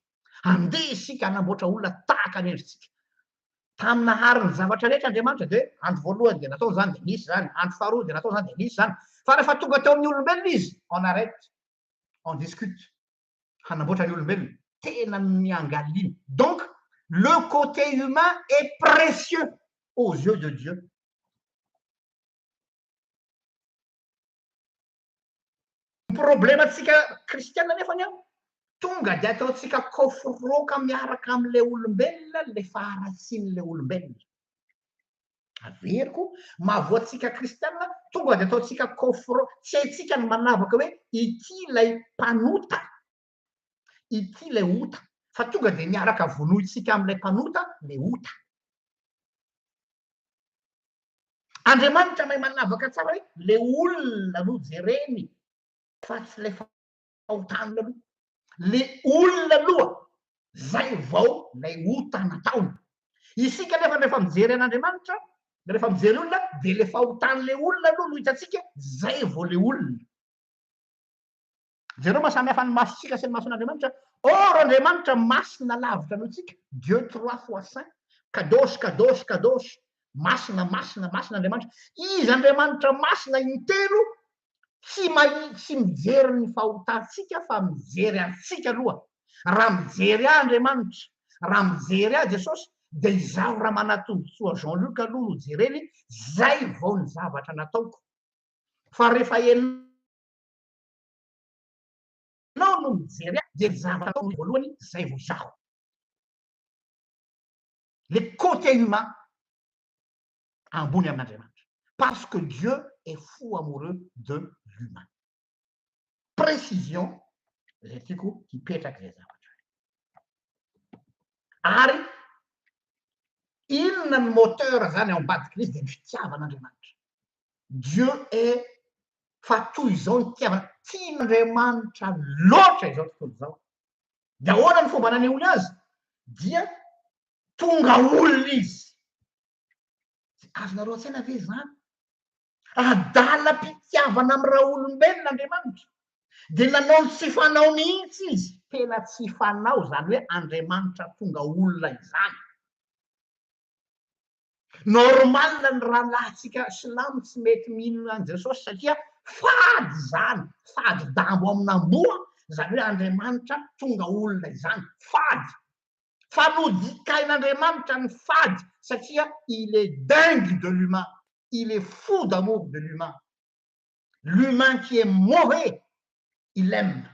A: Andeha isika hanamboatra olona tahaka ny endritsika. Tamin'ny nahary ny zavatra rehetra Andriamanitra dia hoe andro voalohany dia natao izany dia nisy izany, andro faharoa dia natao izany dia nisy izany. Fa rehefa tonga teo amin'ny olombelona izy, on arrête, on discute. Hanamboatra ny olombelona. Tena niangaliana. Donc, le côté humain est précieux aux yeux de Dieu. Ny problemantsika kristiana nefany an, tonga dia ataontsika koforoka miaraka amin'ilay olombelona ilay faharatsian'ilay olombelona. Averiko, mahavoa antsika kristiana, tonga dia ataontsika koforo, tsy haintsika ny manavaka hoe ity ilay mpanota, ity ilay ota, fa tonga dia miaraka vonointsika amin'ilay mpanota ilay ota. Andriamanitra mahay manavaka tsara hoe le olona no jereny fa tsy le fahotana aloha. Le olona aloha zay vao lay ota nataony. Isika nefa rehefa mijery an'Andriamanitra, rehefa mijery olona dia le fahotan'le olona aloha no hitantsika zay vao le olona. Jereo maha samy hafa ny masontsika sy ny mason'Andriamanitra. Or Andriamanitra masina lavitra noho tsika, Dieu trois fois saint, kadosh, kadosh, kadosh, masina, masina, masina Andriamanitra. Izy Andriamanitra masina intelo tsy mahi, tsy mijery ny fahotantsika fa mijery antsika aloha. Raha mijery ahy Andriamanitra, raha mijery ahy Jesosy, dia izaho Ramanatombotsoa Jean Luc aloha no jereny, zay vao ny zavatra nataoko. Fa rehefa ianao no mijery ahy dia ny zavatra ataoko voalohany zay vao izaho. Le côté humain ambony amin'Andriamanitra. Parce que Dieu est fou amoureux de l'humain. Précision zay tiako hipetraka izay zavatra. Ary Inona ny moteur zany ao ambadik'izy? Dia ny fitiavan'Andriamanitra. Dieu est, fa toy izao ny fitiavana tian'Andriamanitra loatra izao tontolo izao. Dia ahoana ny fomba nanehoany azy? Dia tonga olona izy. Azonareo an-tsaina ve izany? Adalam-pitiavana amin'ny raolombelona Andriamanitra. Dia nanao ny tsy fanao mihitsy izy. Tena tsy fanao izany hoe Andriamanitra tonga olona izany. Normal ny rahalahintsika silamo tsy mety mino an'i Jesosy satria fady izany, fady dambo amin'amboa, izany hoe Andriamanitra tonga olona izany, fady. Fa nodikain'Andriamanitra ny fady satria il est dingue de l'humain, il est fou d'amour de l'humain. L'humain qui est mauvais, il aime.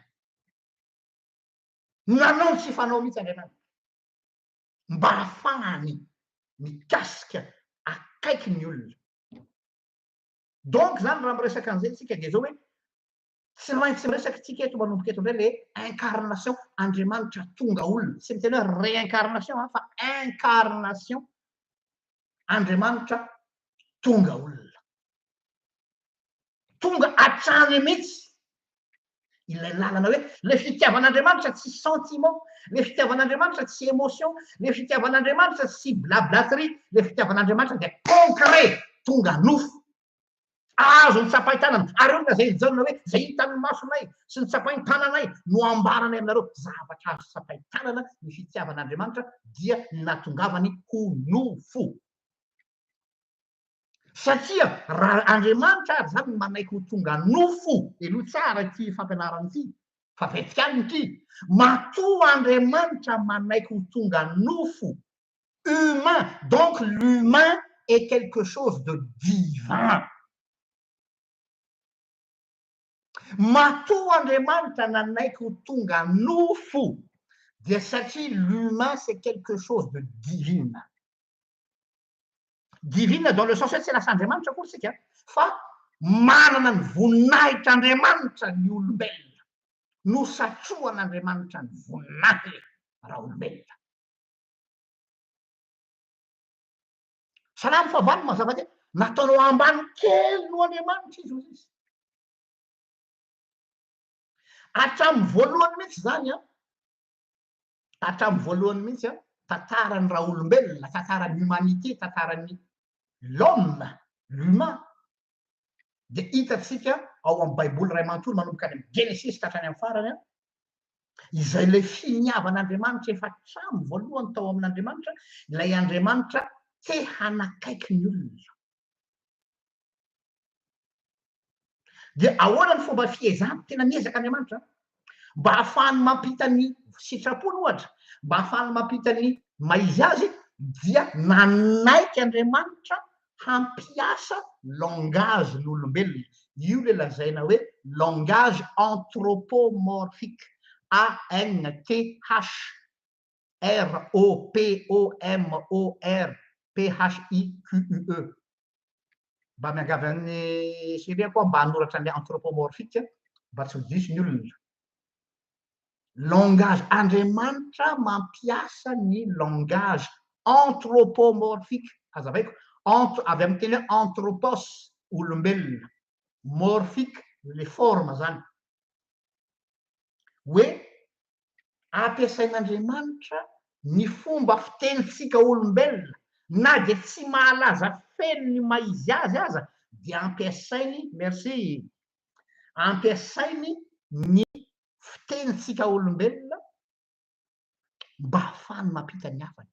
A: Nanao ny tsy fanao mihitsy Andriamanitra mba hahafahany mikasika akaiky ny olona. Donc zany raha miresaka an'izay tsika dia zao hoe tsy maintsy miresaka tsika eto manomboka eto indray le incarnation, Andriamanitra tonga olona. Tsy miteny hoe réincarnation fa incarnation, Andriamanitra tonga olona. Tonga hatrany mihitsy ilay lalana hoe le fitiavan'Andriamanitra tsy sentiment, le fitiavan'Andriamanitra tsy émotion, le fitiavan'Andriamanitra tsy blablaterie, le fitiavan'Andriamanitra dia concret, tonga nofo. Azo ny tsapain-tanana. Ary io no lazain'i Jaona hoe izay hitan'ny masonay sy ny tsapain-tananay no ambaranay aminareo. Zavatra azo tsapain-tanana ny fitiavan'Andriamanitra dia ny nahatongavany ho nofo. Satria raha Andriamanitra ary izany no manaiky ho tonga nofo, henoy tsara ity fampianarana ity, fa vetika any ity, matoa Andriamanitra manaiky ho tonga nofo, humain, donc l'humain est quelque chose de divin. Matoa Andriamanitra nanaiky ho tonga nofo, dia satria l'humain c'est quelque chose de divine. Divine dans le sens hoe tsy lasa Andriamanitra akory isika, fa manana ny voninahitr'Andriamanitra ny olombelona. Nosatrohan'Andriamanitra ny voninahiny raolombelona. Salamo fahavalo mazava tena, nataonao ambany kely noho Andriamanitra izy, hoy izy. Hatramin'ny voalohany mihitsy izany an, hatramin'ny voalohany mihitsy an, tantaran'ny raolombelona, tantaran'ny humanité, tantaran'ny l'homme, l'humain, dia hitantsika ao amin'ny Baiboly iray manontolo manomboka any amin'ny Genesisy ka hatrany amin'ny farany an, izay ilay finiavan'Andriamanitra efa hatramin'ny voalohany tao amin'Andriamanitra, ilay Andriamanitra te hanakaiky ny olona. Dia ahoana ny fomba fiezahany? Tena miezaka Andriamanitra mba hahafahany mampita ny sitrapony ohatra, mba hahafahany mampita ny maha izy azy, dia nanaiky Andriamanitra hampiasa langage n'olombelona. Io ilay lazaina hoe langage anthropomorphique, A N T H R O P O M O R P H I Q U E. Mba miangavy an'i Chérie aho koa mba hanoratra an'ilay anthropomorphique mba tsy ho diso ny olona. Langage, Andriamanitra mampiasa ny langage anthropomorphique, hazavaiko, anth avy amin'ny teny hoe anthropos, olombelona, morphique, le forme zany, hoe ampiasain'Andriamanitra ny fomba fitenintsika olombelona, na dia tsy mahalaza feno ny maha izy azy aza dia ampiasainy, merci, ampiasainy ny fitenintsika olombelona mba hahafahany mampita ny hafany.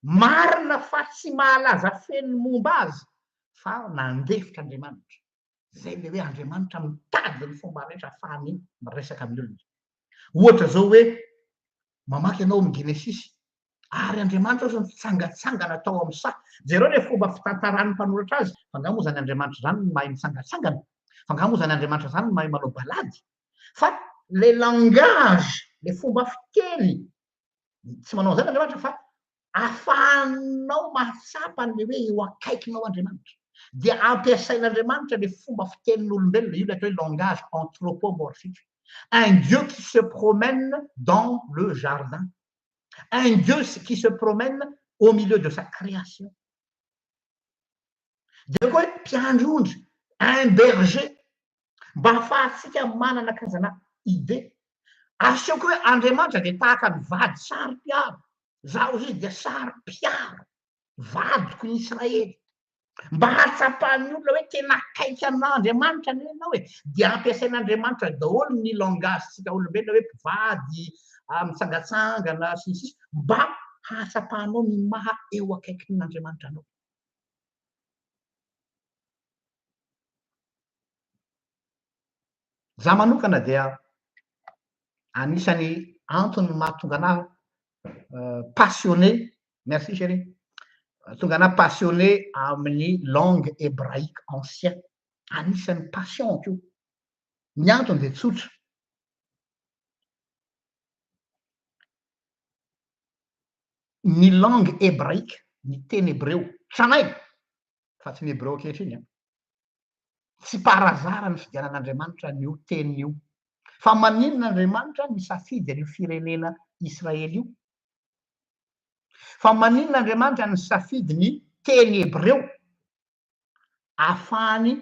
A: Marina fa tsy mahalaza feno ny momba azy fa nandefitra Andriamanitra. Izay ilay hoe Andriamanitra mitady ny fomba rehetra ahafahany miresaka amin'ny olona. Ohatra izao hoe mamaky ianao amin'ny Genesisy, ary Andriamanitra ohatry ny fitsangatsangana tao amin'ny saha. Jereo ilay fomba fitantaran'ny mpanoratra azy, fa angaha moa izany Andriamanitra izany no mahay mitsangatsangana? Fa angaha moa izany Andriamanitra izany no mahay manao balady? Fa ilay langage, ilay fomba fiteny, tsy manao an'izany Andriamanitra fa ahafahanao mahatsapa an'ilay hoe eo akaikinao Andriamanitra. Dia ampiasain'Andriamanitra ilay fomba fitenin'olombelona, io ilay atao hoe langage anthropomorphique. Un Dieu qui se promène dans le jardin. Un Dieu qui se promène au milieu de sa création. Dia koa hoe mpiandry ondry, un berger, mba hahafahantsika manana karazana idée. Asehoko hoe Andriamanitra dia tahaka ny vady saro-piaro. Zaho izy dia saro-piaro, vadiko ny Israely. Mba hahatsapan'ny olona hoe tena akaiky an'Andriamanitra anie ianao e, dia ampiasain'Andriamanitra daholo ny langage-tsika olombelona hoe mpivady, mitsangatsangana sy ny sisa, mba hahatsapanao ny maha eo akaikin'Andriamanitra anao. Za manokana dia anisan'ny antony mahatonga anah passionné, merci chérie, tonga anah passionné amin'ny langue hébraïque ancien, anisan'ny passion-ko io. Ny antony dia tsotra, ny langue hébraïque, ny teny hebreo tranainy, fa tsy ny hebreo ankehitriny an, Tsy par hasard ny fidianan'Andriamanitra an'io teny io. Fa maninona Andriamanitra nisafidy an'io firenena Israely io? Fa maninona Andriamanitra nisafidy ny teny hebreo ahafahany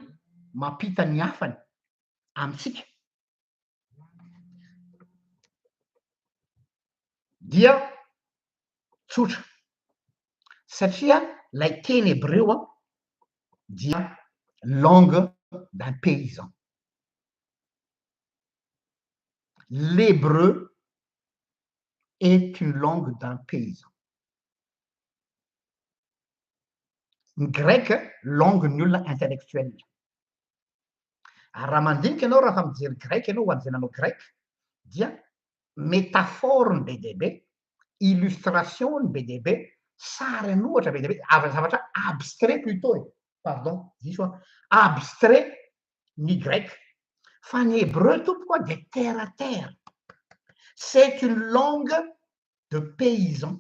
A: mampita ny hafany amintsika? Dia tsotra, satria ilay teny hebreo dia langue d'un paysan. L'hébreu est une langue d'un paysan. Ny grec langue ny olona intellectuel. Ary raha mandinika ianao, raha mijery grec ianao, ho an'izay nanao grec, dia métaphore ny be dia be, illustration ny be dia be, sary an'ohatra be dia be, avy zavatra abstrait plutôt e, pardon, diso aho, abstrait ny grec. Fa ny hébreu tompoko a dia terre à terre. C'est une langue de paysan.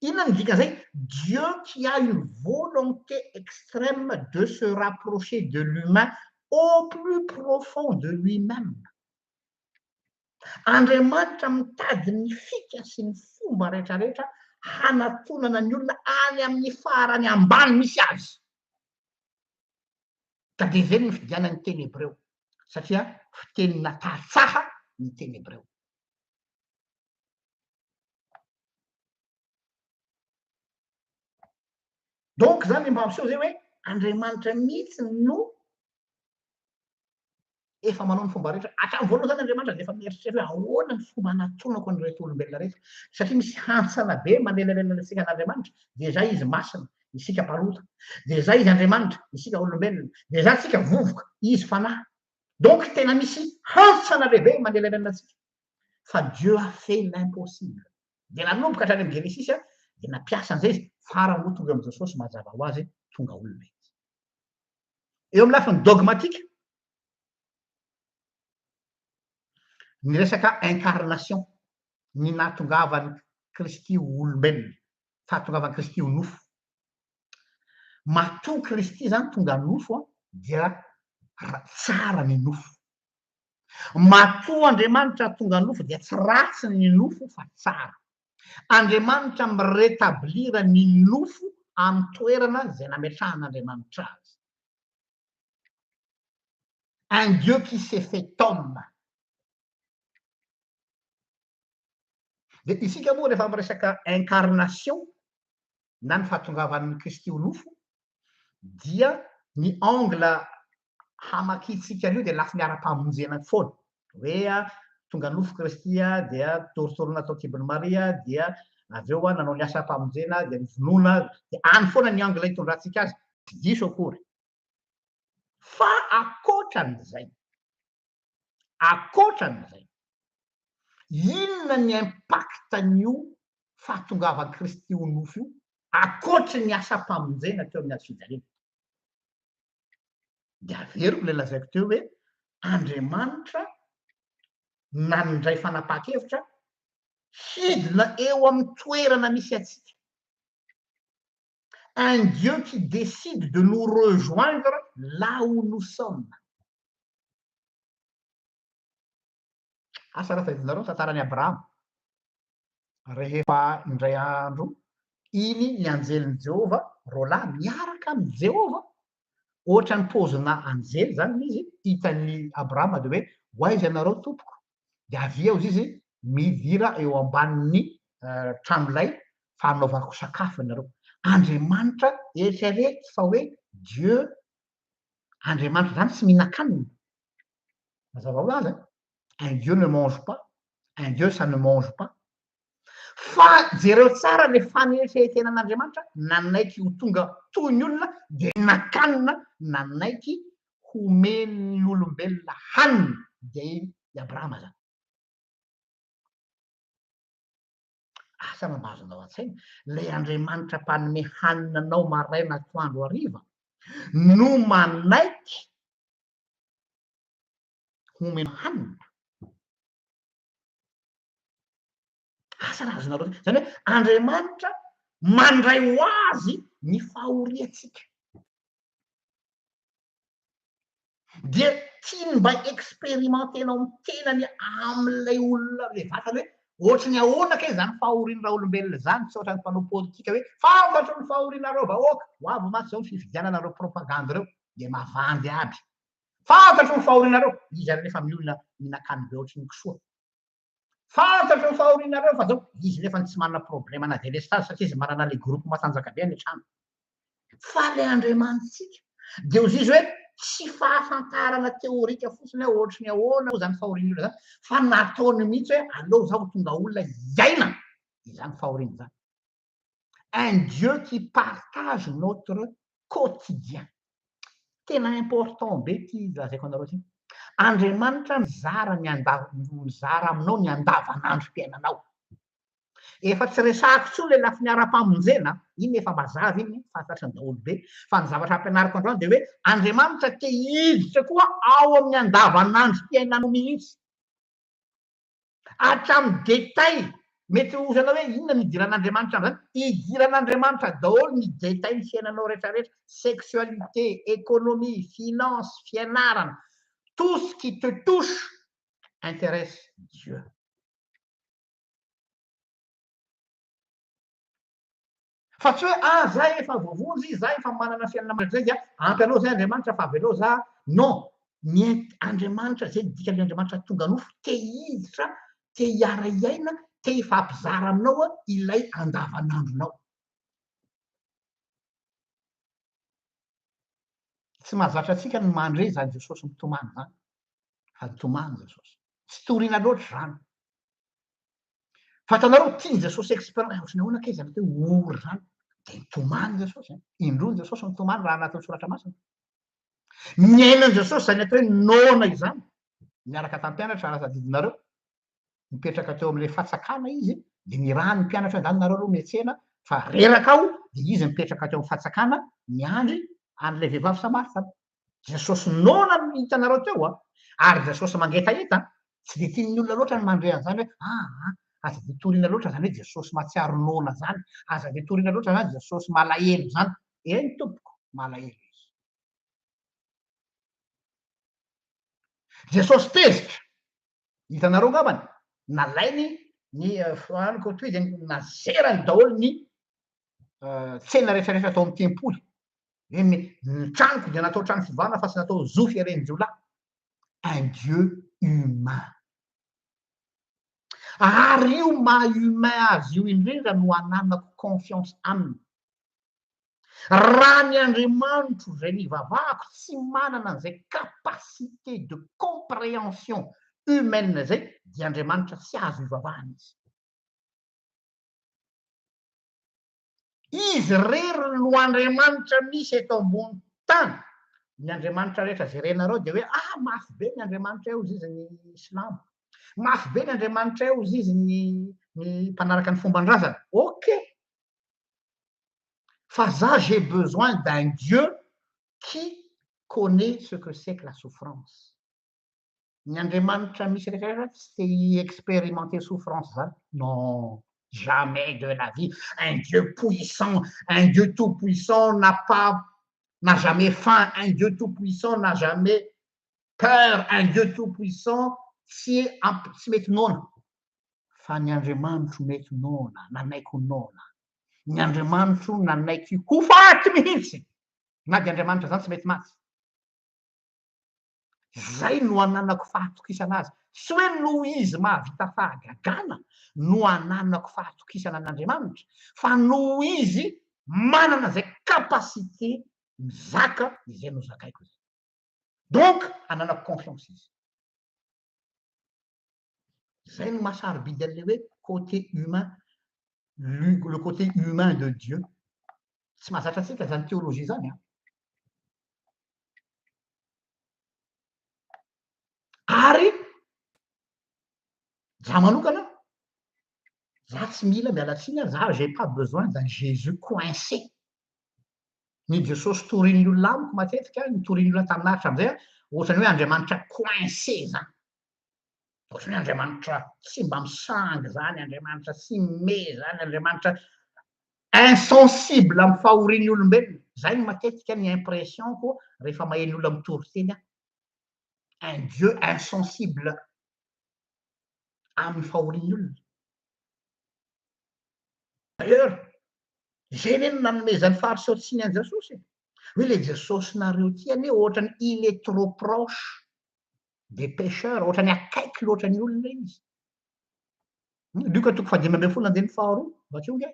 A: Inona no dikan'izay? Dieu qui a une volonté extrême de se rapprocher de l'humain au plus profond de lui-même. Andriamanitra mitady ny fika sy ny fomba rehetrarehetra hanatonana ny olona any amin'ny farany ambany misy azy. Ka dia izay no nifidianany ny teny hebreo, satria fiteny natatsaha ny teny hebreo. Donc zany mba hampiseho zay hoe Andriamanitra mihitsy no efa manao ny fomba rehetra. Hatramin'ny voalohany zany Andriamanitra dia efa mieritreritra hoe ahoana ny fomba hanatonako an'ireto olombelona ireto. Satria misy hantsana be manelanelana antsika an'Andriamanitra. Déjà izy masina, isika mpanota. Déjà izy Andriamanitra, isika olombelona. Déjà tsika vovoka, izy fanahy. Donc tena misy hantsana lehibe manelanelana antsika. Fa Dieu a fait l'impossible. Dia nanomboka hatrany amin'ny Genesisy dia nampiasa an'izay izy, farany moa tonga eo amin'i Jesosy mazava ho azy tonga olona izy. Eo amin'ny lafiny dogmatique, ny resaka incarnation, ny nahatongavan'i Kristy ho olombelona, fahatongavan'i Kristy ho nofo. Matoa Kristy zany tonga nofo dia tsara ny nofo. Matoa Andriamanitra tonga nofo dia tsy ratsy ny nofo fa tsara. Andriamanitra mi-rétablir ny nofo amin'ny toerana izay nametrahan'Andriamanitra azy. Un Dieu qui s'est fait homme. Dia isika moa rehefa miresaka incarnation na ny fahatongavan'ny Kristy ho nofo dia ny angle hamakiantsika an'io dia lafiny ara-pamonjena foana. Hoe tonga nofo Kristy dia torotoroina tao an-kibon'i Maria dia avy eo nanao ny asam-pamonjena dia novonoina, dia any foana ny angle hitondrantsika azy, tsy diso akory. Fa ankoatran'izay, ankoatran'izay, inona ny impact-n'io fahatongavan'i Kristy ho nofo io ankoatry ny asam-pamonjena teo amin'ny hazo fijaliana? Dia averiko ilay lazaiko teo hoe Andriamanitra nandray fanapahan-kevitra hidina eo amin'ny toerana misy antsika. Un Dieu qui décide de nous rejoindre là où nous sommes. Asa raha tadidinareo ny tantaran'i Abrahama. Rehefa indray andro iny ny anjelin'i Jehovah, roalahy miaraka amin'i Jehovah, ohatran'ny paozina anjely izany ilay izy, hitan'i Abrahama dia hoe, ho aiza ianareo tompoko? Dia avia hozy izy, midira eo ambanin'ny tranolay fa hanaovako sakafo ianareo. Andriamanitra, eritrereto fa hoe Dieu, Andriamanitra izany tsy mihinan-kanina. Mazava ho azy, un Dieu ne mange pas, un Dieu ça ne mange pas. Fa jereo tsara le fanetre-tenan'Andriamanitra, nanaiky ho tonga toy ny olona dia nakanina, nanaiky homen'ny olombelona hanina, dia i Abrahama zany. Asa na mba azonao an-tsaina, ilay Andriamanitra mpanome hanina anao maraina, atoandro, hariva no manaiky homena hanina. Asa raha azonareo, zany hoe Andriamanitra mandray ho azy ny fahoriantsika. Dia tiany mba experimentenao amin'ny tenany amin'ilay olona le vatany hoe ohatry ny ahoana kay zany fahorian'ny raolombelona zany, tsy ohatran'ny mpanao politika hoe fantatro ny fahorianareo vahoaka, ho avy mantsy zao ny fifidianana ireo propagandy ireo dia mavandy aby. Fantatro ny fahorianareo, izy ary nefa miolona mihinan-kany be ohatry ny kisoa. Fantatro ny fahorianareo fa zao, izy nefa tsy manana problème na délestage satria izy manana le groupe matanjaka be any an-trano. Fa le Andriamanitsika dia hozy izy hoe tsy fahafantarana théorique fotsiny hoe ohatry ny ahoana moa zany fahorian'ny olona zany fa nataony mihitsy hoe aleo zaho tonga olona hiaina izany fahoriana izany. Un Dieu qui partage notre quotidien. Tena important be ity lazaiko anareo ity. Andriamanitra mizara ny anda- mizara aminao ny andavanandrom-piainanao. Efa tsy resahako intsony ilay lafiny ara-pamonjena, iny efa mazava iny, fantatry ny daholobe. Fa ny zavatra ampianariko androany dia hoe Andriamanitra te hiditra koa ao amin'ny andavanandrom-piainanao mihitsy. Hatramin'ny détail, mety ho hozanao hoe inona no idiran'Andriamanitra amin'izany? Idiran'Andriamanitra daholo ny détail ny fiainanao rehetrarehetra, sexualité, économie, finance, fianarana, tout ce qui te touche intéresse Dieu. Fa tsy hoe ah za efa voavonjy, za efa manana fiainana mandrakizay dia ampy anao zay Andriamanitra fa avelao za, non, ny Andriamanitra zay ny dikan'ilay Andriamanitra tonga nofo, te hiditra, te hiara-hiaina, te hifampizara aminao ilay andavanandronao. Tsy mahazatra antsika ny mandre izany Jesosy mitomany izany, fa nitomany Jesosy. Tsy torina loatra izany. Fa hitanareo, tian'i Jesosy expérience, ohatran'ny ahoana kay izany atao hoe ory izany? Dia nitomany Jesosy an. Indroa Jesosy nitomany raha anatin'ny soratra masina. Niainan'i Jesosy izany atao hoe noana izany. Niaraka tamin'ny mpianatra raha tadidinareo. Nipetraka teo amin'ilay fatsakana izy, dia nirahany ny mpianatra hoe ndany nareo aloha miantsena fa reraka aho, dia izy nipetraka teo amin'ny fatsakana niandry an'ilay vehivavy samaritana. Jesosy noana no hitanareo teo a! Ary Jesosy mangetaheta, tsy dia tian'ny olona loatra ny mandre an'izany hoe aa, aza dia torina loatra izany hoe Jesosy mahatsiaro noana izany, aza dia torina loatra izany Jesosy malahelo izany. Eny tompoko, malahelo izy. Jesosy tezitra, hitanareo angambany, nalainy ny foaniko toy dia nazerany daholo ny tsena rehetrarehetra tao amin'ny tempoly. Hoe ny ny tranoko dia natao trano fivavahana fa tsy natao zo fieren-jiolahy. Un Dieu humain. Ary io maha humain azy io indrindra no ananako confiance aminy. Raha ny Andriamanitro izay nivavahako tsy manana an'izay capacité de compréhension humaine izay dia Andriamanitra tsy azo ivavahana izy. Izy irery no Andriamanitra misy eto ambony tany. Ny Andriamanitra rehetra jerenareo dia hoe ah mafy be ny Andriamanitra eo hozy izy ny silamo. Mafy be ny Andriamanitra eo hozy izy ny ny mpanaraka ny fomban-drazana. Ok. Fa za j'ai besoin d'un Dieu qui connaît ce que c'est que la souffrance. Ny Andriamanitra misy rehetra rehetra tsy te hi-experimenter souffrance zany, non, jamais de la vie, un Dieu puissant, un Dieu tout puissant n'a pas, n'a jamais faim, un Dieu tout puissant n'a jamais peur, un Dieu tout puissant tsy amp-, tsy mety noana. Fa ny Andriamanitro mety noana, nanaiky ho noana. Ny Andriamanitro nanaiky ho faty mihitsy. Na dia Andriamanitra izany tsy mety maty. Izay no ananako fahatokisana azy. Tsy hoe noho izy mahavita fahagagana no ananako fahatokisana an'Andriamanitra, fa noho izy manana izay capacité mizaka izay nozakaiko izay. Donc ananako confiance izy. Izay no maha sarobidy an'ilay hoe côté humain, le côté humain de Dieu. Tsy mahazatra antsika izany théologie izany an. Ary za manokana, za tsy mila, miala tsiny an, za j'ai pas besoin d'un Jésus coincé. Ny Jesosy torin'ny olona amiko matetika, ny torin'ny olona taminà hatramin'izay an, ohatran'ny hoe Andriamanitra coincé zany. Ohatran'ny hoe Andriamanitra tsy mba misangy zany, Andriamanitra tsy mimehy zany, Andriamanitra insensible amin'ny fahorian'ny olombelona. Zay no matetika ny impression-ko rehefa maheno olona mitory teny aho. Un Dieu insensible amin'ny fahorian'ny olona. D'ailleurs, izay anie no nanomezan'ny Fariseo tsiny an'i Jesosy e. Hoe le Jesosinareo ity anie ohatran'ny il est trop proche des pecheurs, ohatran'ny akaiky loatra ny olona izy. Lioka toko faha-15 andininy faharoa, vakio nge.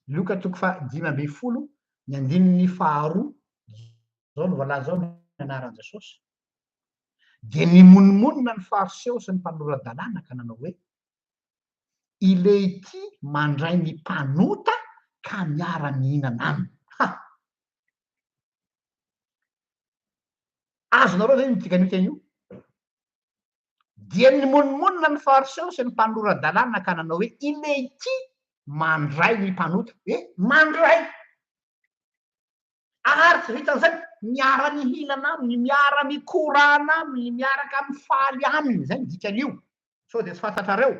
A: Lioka toko faha-15 ny andininy faharoa, izao no voalaza ao ny anaran'i Jesosy. Dia nimonomonona ny Fariseo sy ny mpanora-dalàna ka nanao hoe, Ilehity mandray ny mpanota ka miara-mihinana aminy. Ha! Azonareo ve ny dikan'io teny io? Dia nimonomonona ny Fariseo sy ny mpanora-dalàna ka nanao hoe, Ilehity mandray ny mpanota. Eh, mandray! Ary tsy vitan'izay, miara-mihinana aminy, miara-mikorana aminy, miaraka mifaly aminy. Izay ny dikan'io. Sao dia tsy fantatrareo?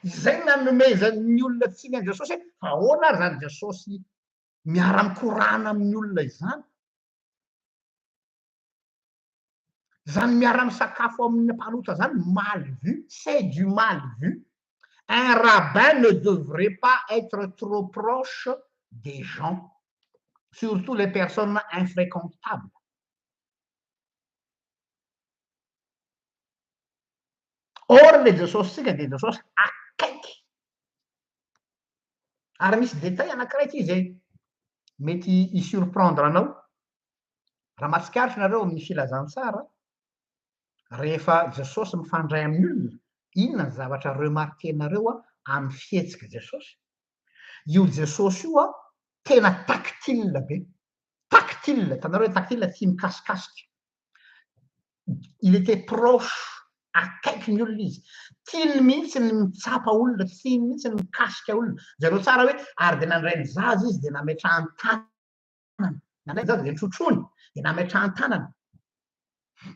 A: Izay nanomezan'ny olona tsiny an'i Jesosy hoe, fa ahoana ary izany Jesosy miara-mikorana amin'ny olona izany? Izany miara-misakafo amin'ny mpanota izany, mal vu, c'est du mal vu. Un rabbin ne devrait pas être trop proche des gens, surtout les personnes infréquentables. Or le Jesosy-tsika dia Jesosy akaiky. Ary misy détail anankiray ity izay mety hi-surprendre anao. Raha mahatsikaritra nareo amin'ny filazantsara, rehefa Jesosy mifandray amin'ny olona, inona ny zavatra remarquer-nareo amin'ny fihetsik'i Jesosy? Io Jesosy io tena tactile be. Tactile, hitanareo hoe tactile tia mikasikasika. Il était proche, akaiky ny olona izy. Tiany mihitsy ny mitsapa olona, tiany mihitsy ny mikasika olona. Jereo tsara hoe ary dia nandray ny zaza izy dia nametrahany tanana. Nandray ny zaza dia notrotroiny dia nametrahany tanana.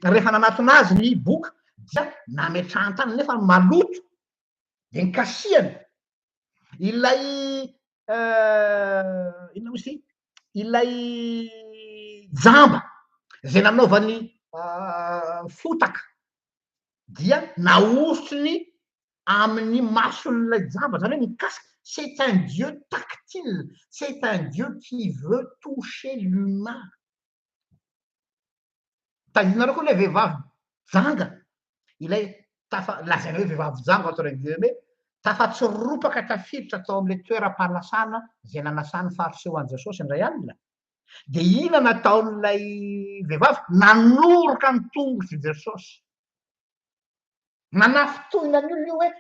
A: Rehefa nanatona azy ny boka dia nametrahany tanana nefa maloto dia nikasihany. Ilay inona moa izy ity? Ilay jamba izay nanaovany fotaka dia nahosony amin'ny mason'ilay jamba, izany hoe mikasika, c'est un Dieu tactile, c'est un Dieu qui veut toucher l'humain. Tadidinareo koa ilay vehivavy janga, ilay tafa, lazaina hoe vehivavy janga entre guillemets, tafatsiropaka tafiditra tao amin'ilay toeram-panasana izay nanasan'ny Fariseo an'i Jesosy indray alina. Dia inona nataon'ilay vehivavy? Nanoroka ny tongotr'i Jesosy. Nanafintohina ny olona io hoe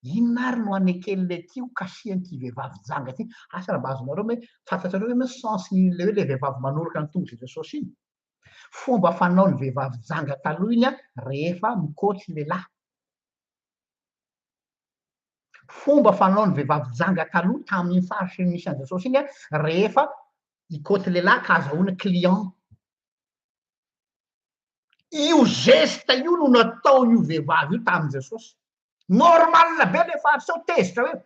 A: inona ary no haneken'ilay ity ho kasihan'ity vehivavy janga ity. Asa raha mba azonareo hoe fantatrareo ve moa sens n'ilay hoe ilay vehivavy manoroka ny tongotr'i Jesosy iny? Fomba fanaon'ny vehivavy janga taloha iny rehefa mikôty lehilahy. Fomba fanaon'ny vehivavy janga taloha tamin'iny faritry ny nisy an'i Jesosy iny rehefa hikôty lehilahy ka azahoana client. Io geste io no nataon'io vehivavy io tamin'i Jesosy. Normal be le fariseo tezitra hoe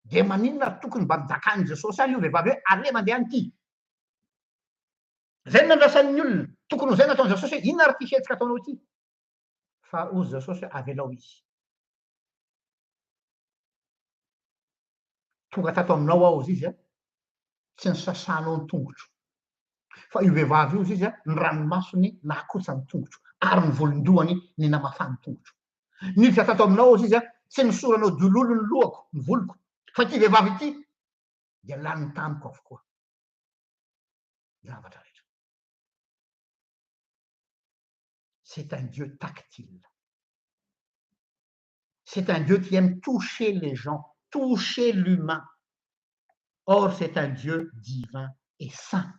A: dia maninona ary tokony mba midakan'i Jesosy any io vehivavy hoe allez mandeha any ity. Zay no nandrasan'ny olona. Tokony ho zay nataon'i Jesosy hoe inona ary ity hetsika ataonao ity. Fa hozy Jesosy hoe avelao izy. Tonga tato aminao aho hozy izy a, tsy nisasanao ny tongotro. Fa io vehivavy io hozy izy a, ny ranomasony nahakotsa ny tongotro, ary ny volon-dohany ny namafa ny tongotro. Niditra tato aminao hozy izy a, tsy nisoranao dololo ny lohako, ny voloko. Fa ity vehivavy ity dia laniny tamiko avokoa ny zavatra rehetra. C'est un Dieu tactile. C'est un Dieu qui aime toucher les gens, toucher l'humain. Or c'est un Dieu divin et saint.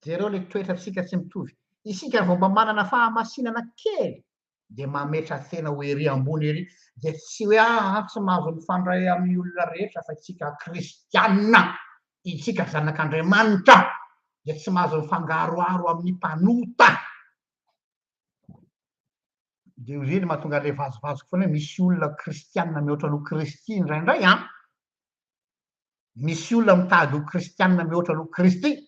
A: Jereo le toetrantsika tsy mitovy. Isika vao mba manana fahamasinana kely dia mametra tena ho ery ambony ery, dia tsy hoe aa tsy mahazo mifandray amin'ny olona rehetra fa isika kristiana, isika zanak'Andriamanitra dia tsy mahazo mifangaroharo amin'ny mpanota. Dia io ireny mahatonga an'ilay vazivaziko foana hoe misy olona kristiana mihoatra noho Kristy indraindray an! Misy olona mitady ho kristiana mihoatra noho Kristy.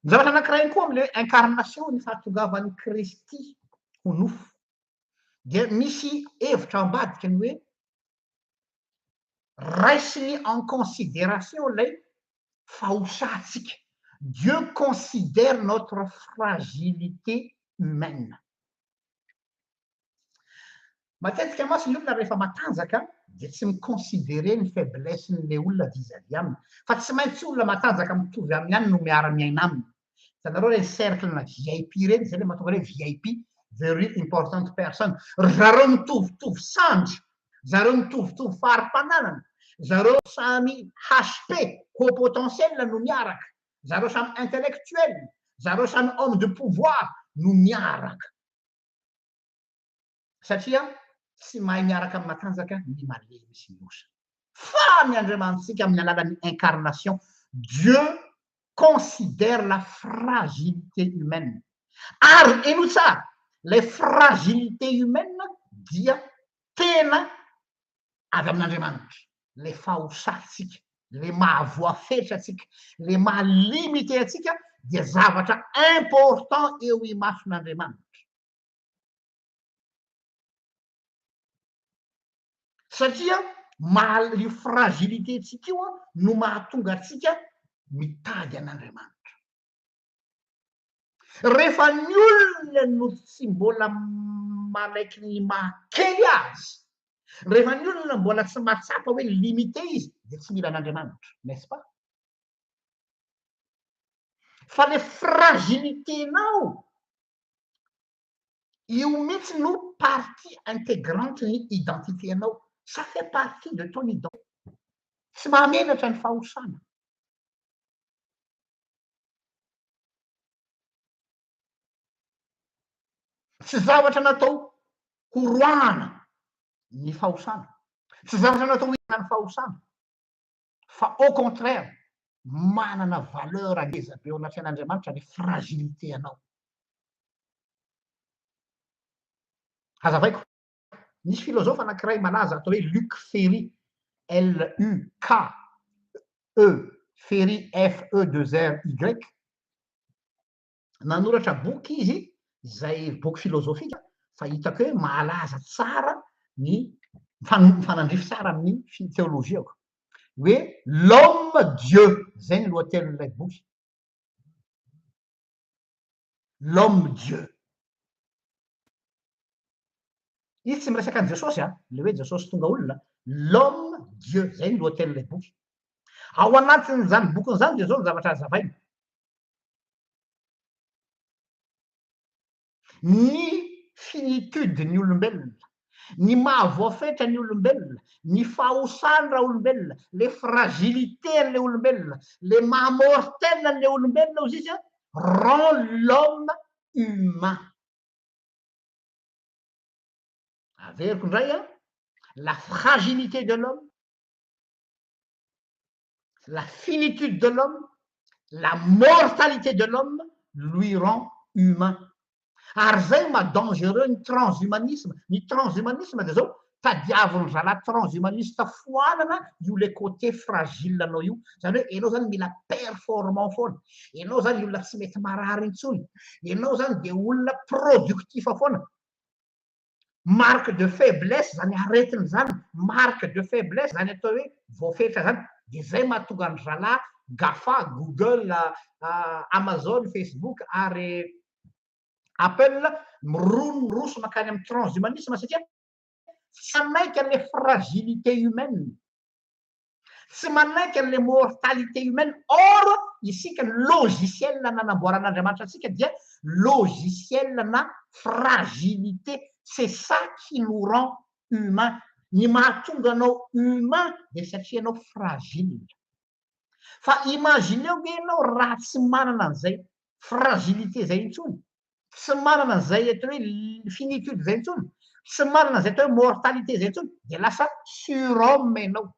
A: Ny zavatra anankiray ihany koa amin'ilay incarnation, ny fahatongavan'i Kristy ho nofo, dia misy hevitra ambadika ny hoe raisiny en considération ilay fahosantsika. Dieu considère notre fragilité humaine. Matetika mantsy ny olona rehefa matanjaka dia tsy mi-considerer ny faiblesse-n'ilay olona vis-à-vis aminy. Fa tsy maintsy olona matanjaka mitovy aminy ihany no miara-miaina aminy. Hitanareo ireny cercle-na VIP ireny, izay ilay mahatonga hoe VIP, very important person. Ry zareo mitovitovy sandry, zareo mitovitovy fari-pananana, zareo samy HP, haut potentiel no miaraka, zareo samy intellectuel, zareo samy homme de pouvoir no miaraka. Satria tsy mahay miaraka amin'ny matanjaka ny malemy sy ny osa. Fa ny Andriamanitsika amin'ny alalan'ny incarnation, Dieu considère la fragilité humaine. Ary henoy tsara, ilay fragilité humaine dia tena avy amin'Andriamanitra. Ilay fahosantsika, ilay mahavoafetra antsika, ilay maha limité antsika dia zavatra important eo imason'Andriamanitra. Satria maha io fragilité ntsika io no mahatonga antsika mitady an'Andriamanitra. Rehefa ny olona no tsy mbola manaiky ny maha kely azy, rehefa ny olona mbola tsy mahatsapa hoe limité izy dia tsy mila an'Andriamanitra, n'est-ce pas? Fa le fragilité-nao Io mihitsy no partie intégrante ny identité anao, ça fait partie de ton identité. Tsy mahamenatra ny fahosana. Tsy zavatra natao horoahana ny fahosana. Tsy zavatra natao horoahana ny fahosana. Fa au contraire, manana valeur ngeza be eo anatrehan'Andriamanitra ny fragilité anao. Hazavaiko. Nisy philosophe anankiray malaza atao hoe Luc Ferry, L-U-K-E, Ferry F-E-2-R-Y. Nanoratra boky izy, izay boky filozofika, fa hitako hoe mahalaza tsara ny, mifanandrify tsara amin'ny teolojiako. Hoe l'homme Dieu, izay ny lohatenin'ilay boky. L'homme Dieu. Izy tsy miresaka an'i Jesosy an, ilay hoe Jesosy tonga olona, l'homme Dieu, izay ny lohatenin'ilay boky. Ao anatin'izany bokiny izany dia izao ny zavatra hazavainy. Ny finitude ny olombelona, ny maha voafetra ny olombelona, ny fahosany raolombelona, le fragilité an'le olombelona, le maha mortel an'le olombelona ozy izy an, rend l'homme humain. Averiko indray an, la fragilité de l'homme, la finitude de l'homme, la mortalité de l'homme lui rend humain. Ary zay maha dangereux ny transhumanisme. Ny transhumanisme dia zao, tadiavin'ny zalahy transhumaniste foanana io le côté fragile anao io. Zany hoe enao zany mila performant foana. Enao zany olona tsy mety marary intsony. Enao zany dia olona productif foana. Marque de faiblesse zany aretina zany, marque de faiblesse zany atao hoe voafetra zany. Dia zay mahatonga an-dry zalahy Gafa, Google, Amazon, Facebook ary Apple mirono miroso mankany amin'ny transhumanisme satria tsy manaiky an'ilay fragilité humaine. Tsy manaiky an'ilay mortalité humaine, or isika ny logiciel nanamboaran'Andriamanitra antsika dia logiciel na fragilité, c'est ça qui nous rend humain, ny mahatonga anao humain dia satria ianao fragile. Fa imagineo nge ianao raha tsy manana an'izay fragilité izay intsony, tsy manana an'izay atao hoe finitude izay intsony, tsy manana an'izay atao hoe mortalité izay intsony, dia lasa surhomme ianao.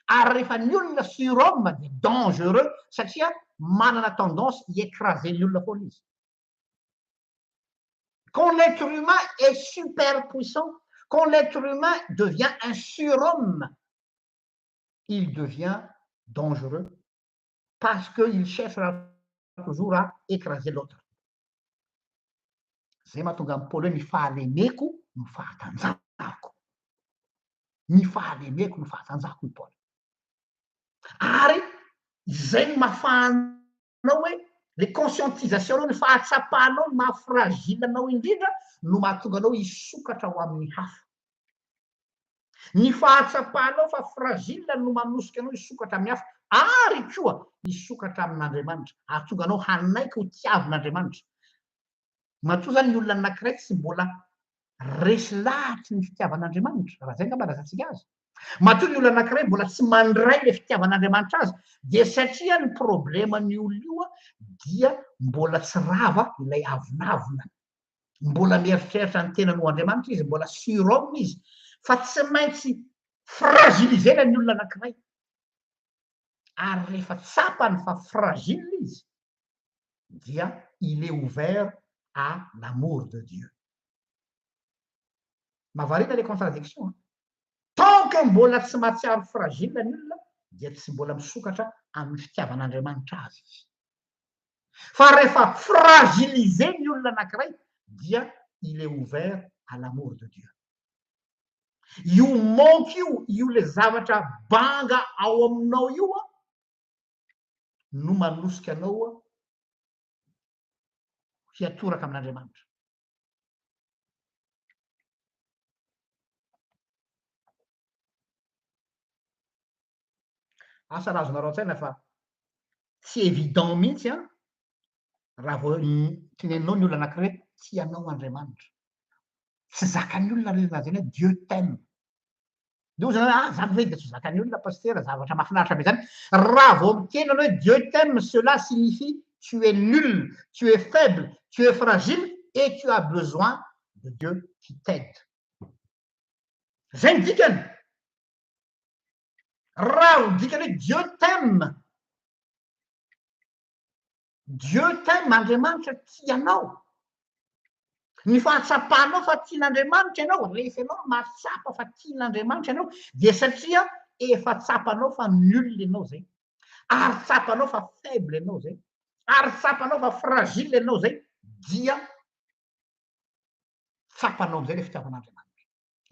A: Ary rehefa ny olona surhomme dia dangereux satria manana tendance hi-écraser ny olona foana izy. Quand l'être humain est super puissant, quand l'être humain devient un surhomme, il devient dangereux parce qu'il cherche toujours à écraser l'autre. Zay mahatonga an'i Paoly hoe ny fahalemeko no fahatanjahako. Ny fahalemeko no fahatanjahako hoy Paoly. Ary izay no mahafahanao hoe le conscientisation-nao, ny fahatsapanao ny maha fragile anao indrindra no mahatonga anao hisokatra ho amin'ny hafa. Ny fahatsapanao fa fragile no manosika anao hisokatra amin'ny hafa ary koa hisokatra amin'Andriamanitra, hahatonga anao hanaiky ho tiavin'Andriamanitra. Matoa izany ny olona anankiray tsy mbola resy lahatry ny fitiavan'Andriamanitra, raha izay angamba lazaintsika azy. Matoa ny olona anankiray mbola tsy mandray ilay fitiavan'Andriamanitra azy dia satria ny probleman'io olona io dia mbola tsy rava ilay avonavona. Mbola mieritreritra ny tenany ho Andriamanitra izy, mbola surhomme izy, fa tsy maintsy fragilisena ny olona anankiray. Ary rehefa tsapany fa fragile izy, dia il est ouvert à l'amour de Dieu. Mahavariana ilay contradiction an! Tant que mbola tsy mahatsiaro fragile ny olona, dia tsy mbola misokatra amin'ny fitiavan'Andriamanitra azy izy. Fa rehefa fragilisé ny olona anankiray dia il est ouvert à l'amour de Dieu. Io manque io, io le zavatra banga ao aminao io an, no manosika anao hiatoraka amin'Andriamanitra. Asa raha azonareo an-tsaina fa tsy évident mihitsy an, raha vao teneninao ny olona anankiray hoe tia anao Andriamanitra. Tsy zakan'ny olona ilay lazaina hoe Dieu t'aime. Dia hoy zareo hoe ah zany ve dia tsy zakan'ny olona pasitera, zavatra mahafinaritra be zany. Raha vao miteny ianao hoe Dieu t'aime, cela signifie tu es nul, tu es faible, tu es fragile et tu as besoin de Dieu qui t'aide. Zay ny dikany. Raha ny dikany hoe Dieu t'aime, Dieu t'aime, Andriamanitra tia anao. Ny fahatsapanao fa tian'Andriamanitra ianao, rehefa ianao mahatsapa fa tian'Andriamanitra ianao, dia satria efa tsapanao fa nul ianao zay, ary tsapanao fa faible ianao zay, ary tsapanao fa fragile ianao zay, dia tsapanao amizay le fitiavan'Andriamanitra.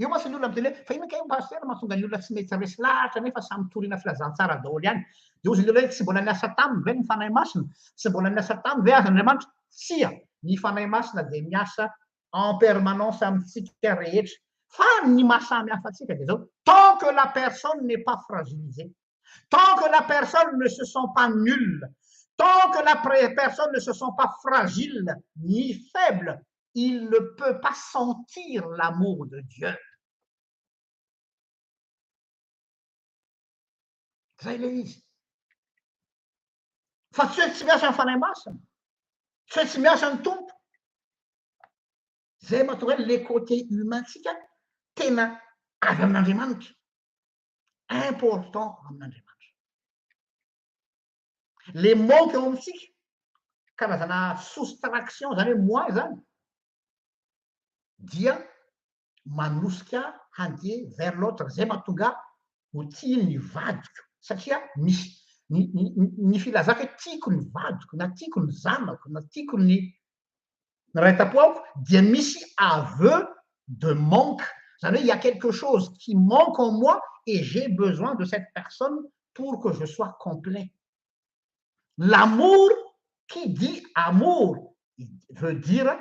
A: Eo mantsy ny olona miteny hoe fa inona kay pasteur mahatonga ny olona tsy mety resy lahatra nefa samy torina filazantsara daholo ihany. Dia hozy ny olona hoe tsy mbola niasa taminy ve ny Fanahy Masina? Tsy mbola niasa taminy ve aza Andriamanitra? Tsia, ny Fanahy Masina dia miasa en permanence amintsika rehetra. Fa ny maha samy hafa antsika dia izao, tant que la personne n'est pas fragilisée, tant que la personne ne se sent pas nulle, tant que la personne ne se sent pas fragile ni faible, il ne peut pas sentir l'amour de Dieu. Zay le izy. Fa tsy hoe tsy miasa ny Fanahy Masina, tsy hoe tsy miasa ny Tompo. Zay mahatonga hoe le côté humain tsika tena avy amin'Andriamanitra. Important amin'Andriamanitra. Le manque eo amintsika, karazana soustraction zany hoe moins zany, dia manosika handeha vers l'autre, zay mahatonga ahy ho tia ny vadiko satria misy ny ny filazako hoe tiako ny vadiko na tiako ny zanako na tiako ny ny ray tampo amiko dia misy aveu. de manque, zany hoe il y a quelque chose qui manque en moi et j'ai besoin de cette personne pour que je sois complet. L'amour, qui dit amour veut dire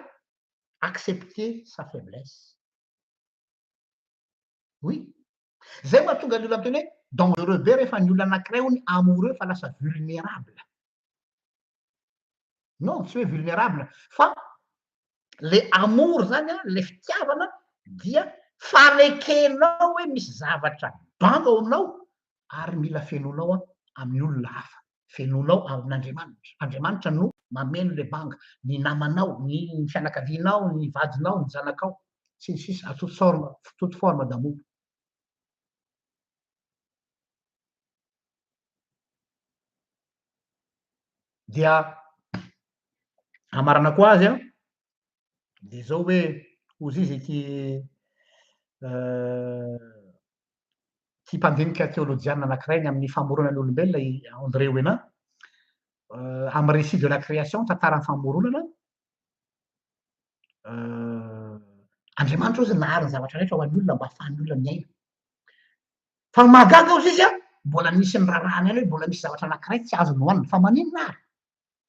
A: accepter sa faiblesse. Oui. Zay mahatonga ny olona miteny hoe dangereux be rehefa ny olona anankiray hono amoureux fa lasa vulnérable. Non, tsy hoe vulnérable fa le amour zany an, le fitiavana dia fanekenao hoe misy zavatra banga ao aminao ary mila fenoinao an amin'ny olona hafa, fenoinao amin'Andriamanitra. Andriamanitra no mameno le banga, ny namanao, ny fianakavianao, ny vadinao, ny zanakao, sy ny sisa, à toute forme, toute forme d'amour. Dia amaranako azy an, dia izao hoe hozy izy ity ity mpandinika teolojiana anankiray ny amin'ny famoronana ny olombelona i André Wénin, amin'ny récit de la création, tantaran'ny famoronana, Andriamanitra hozy nahary ny zavatra rehetra ho an'ny olona mba hahafahan'ny olona miaina. Fa ny mahagaga hozy izy an, mbola misy ny rarahany ihany hoe mbola misy zavatra anankiray tsy azony hohanina. Fa maninona ary?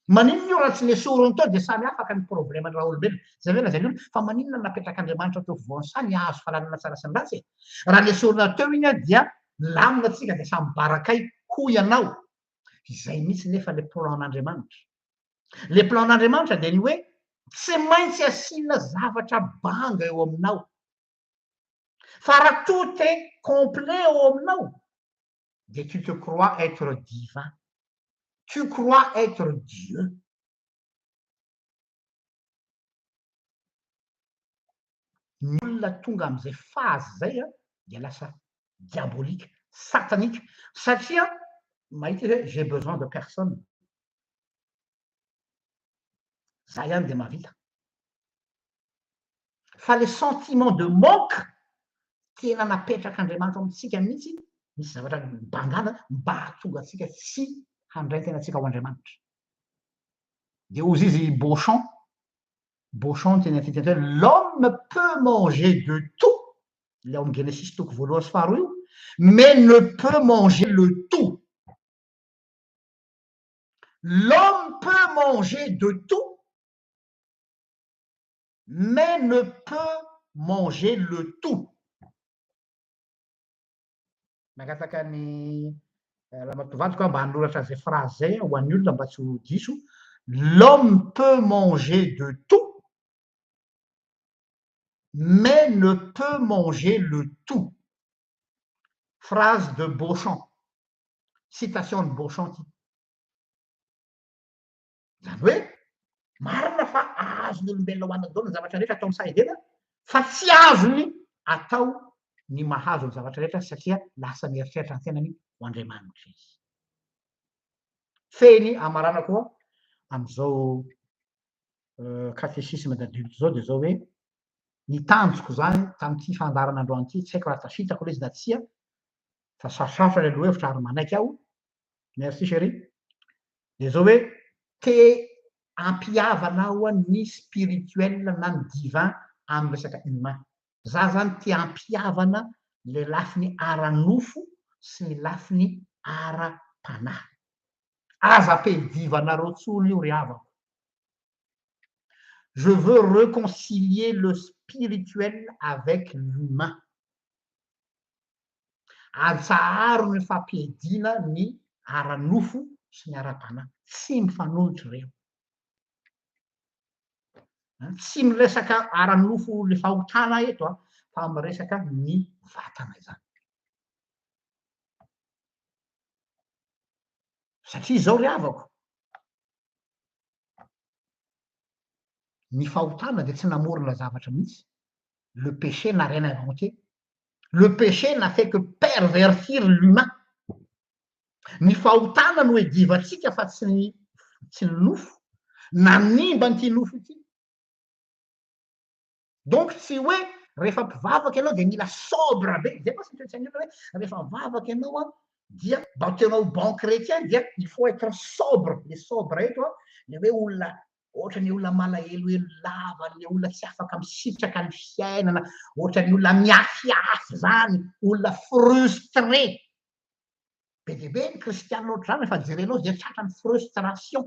A: Maninona io raha tsy nesoriny teo dia samy afaka ny problème-n'ny raolombelona. Zay ve lazain'ny olona? Fa maninona no napetrak'Andriamanitra teo afovoan'ny saha ny hazo fahalalana tsara sy ny ratsy e? Raha nesorina teo iny an dia milamina tsika dia samy barakay hoy ianao. Izay mihitsy nefa le plan-n'Andriamanitra. Le plan-n'Andriamanitra dia ny hoe tsy maintsy asiana zavatra banga eo aminao. Fa raha tout est complet ao aminao dia tu te crois être divin, tu crois être Dieu. Ny olona tonga amin'izay phase izay dia lasa diabolique, satanique, satria mahita izy hoe j'ai besoin de personne. Za ihany dia mahavita. Fa le sentiment de manque tena napetrak'Andriamanitra ao amintsika mihitsy, misy zavatra mibangana mba hahatonga antsika tsy handray ny tenantsika ho Andriamanitra. Dia hozy izy i Beauchamp, Beauchamp niteny an'ity teny hoe l'homme peut manger de tout, ilay ao amin'ny Genesisy toko voalohany sy faharoa io, mais ne peut manger le tout. L'homme peut manger de tout, mais ne peut manger le tout. Nangataka ny ramatoa vadiko aho mba hanoratra an'izay phrase izay ho an'ny olona mba tsy ho diso. L'homme peut manger de tout, mais ne peut manger le tout. Phrase de Beauchamp. Citation de Beauchamp ity. Izany hoe marina fa azon'ny olombelona hohanina daholo ny zavatra rehetra atao amin'ny saha edena fa tsy azony atao ny mahazo ny zavatra rehetra satria lasa mieritreritra ny tenany ho Andriamanitra izy. Fehiny amaranako amin'izao catéchisme d'adulte izao dia izao hoe ny tanjoko izany tamin'ity fandaharana androany ity, tsy haiko raha tafitako ilay izy na tsia fa sarosarotra ilay lohahevitra ary manaiky aho. Merci chérie. Dia zao hoe te hampihavana aho ny spirituel na ny divin amin'ny resaka humain. Za zany te hampihavana le lafiny ara-nofo sy ny lafiny ara-panahy. Aza ampedivanareo tsony io ry havako. Je veux reconcilier le spirituel avec l'humain. Atsaharo ny fampiadiana ny ara-nofo sy ny ara-panahy. Tsy mifanohitra ireo. Tsy miresaka ara-nofo le fahotana eto an, fa miresaka ny vatana izany. Satria izao ry havako, ny fahotana dia tsy namorona zavatra mihitsy. Le péché n'a rien inventé. Le péché n'a fait que pervertir l'humain. Ny fahotana no edivantsika fa tsy ny tsy ny nofo. Nanimba an'ity nofo ity. Donc tsy hoe rehefa mpivavaka ianao dia mila sobre be. Izay mantsy ny toe-tsain'ny olona hoe rehefa mivavaka ianao an, dia mba tena ho bon chrétien dia il faut être sobre. Le sobre eto an, le hoe olona. Ohatra ny olona malahelohelo lava, ny olona tsy afaka misitraka ny fiainana, ohatra ny olona miafiafy zany, olona frustré. Be dia be ny kristiana ohatr'izany rehefa jerenao dia tratran'ny frustration.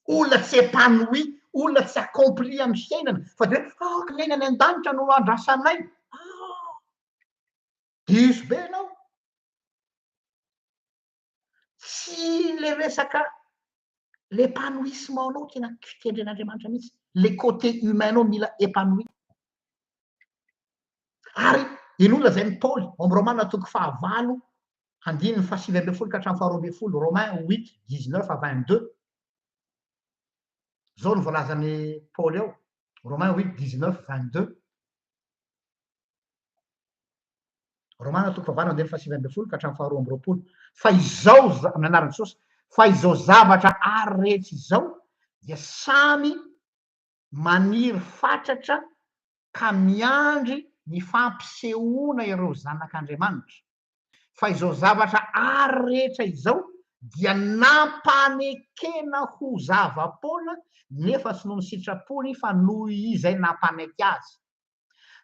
A: Olona tsy épanoui, olona tsy accompli amin'ny fiainana, fa dia hoe ah, ny aina any an-danitra no andrasanay. Ah, diso be ianao. Tsy le resaka l'épanouissement anao tena fitendren'Andriamanitra mihitsy. Le côté humain anao mila épanoui. Ary inoa lazain'i Paoly ao amin'ny Romana toko fahavalo andininy fahasivy ambin'ny folo ka hatramin'ny faharoa ambin'ny folo, Romains huit, dix-neuf à vingt-deux. Izao no voalazan'i Paoly ao, Romains huit, dix-neuf, vingt-deux. Romana toko fahavalo andininy fahasivy ambin'ny folo ka hatramin'ny faharoa amby roapolo. Fa izao, amin'ny anaran'i Jesosy, fa izao zavatra ary rehetra izao dia samy maniry fatratra ka miandry ny fampisehoana ireo zanak'Andriamanitra. Fa izao zavatra ary rehetra izao dia nampanekena ho zava-poana, nefa tsy noho ny sitrapony fa noho izay nampanaiky azy.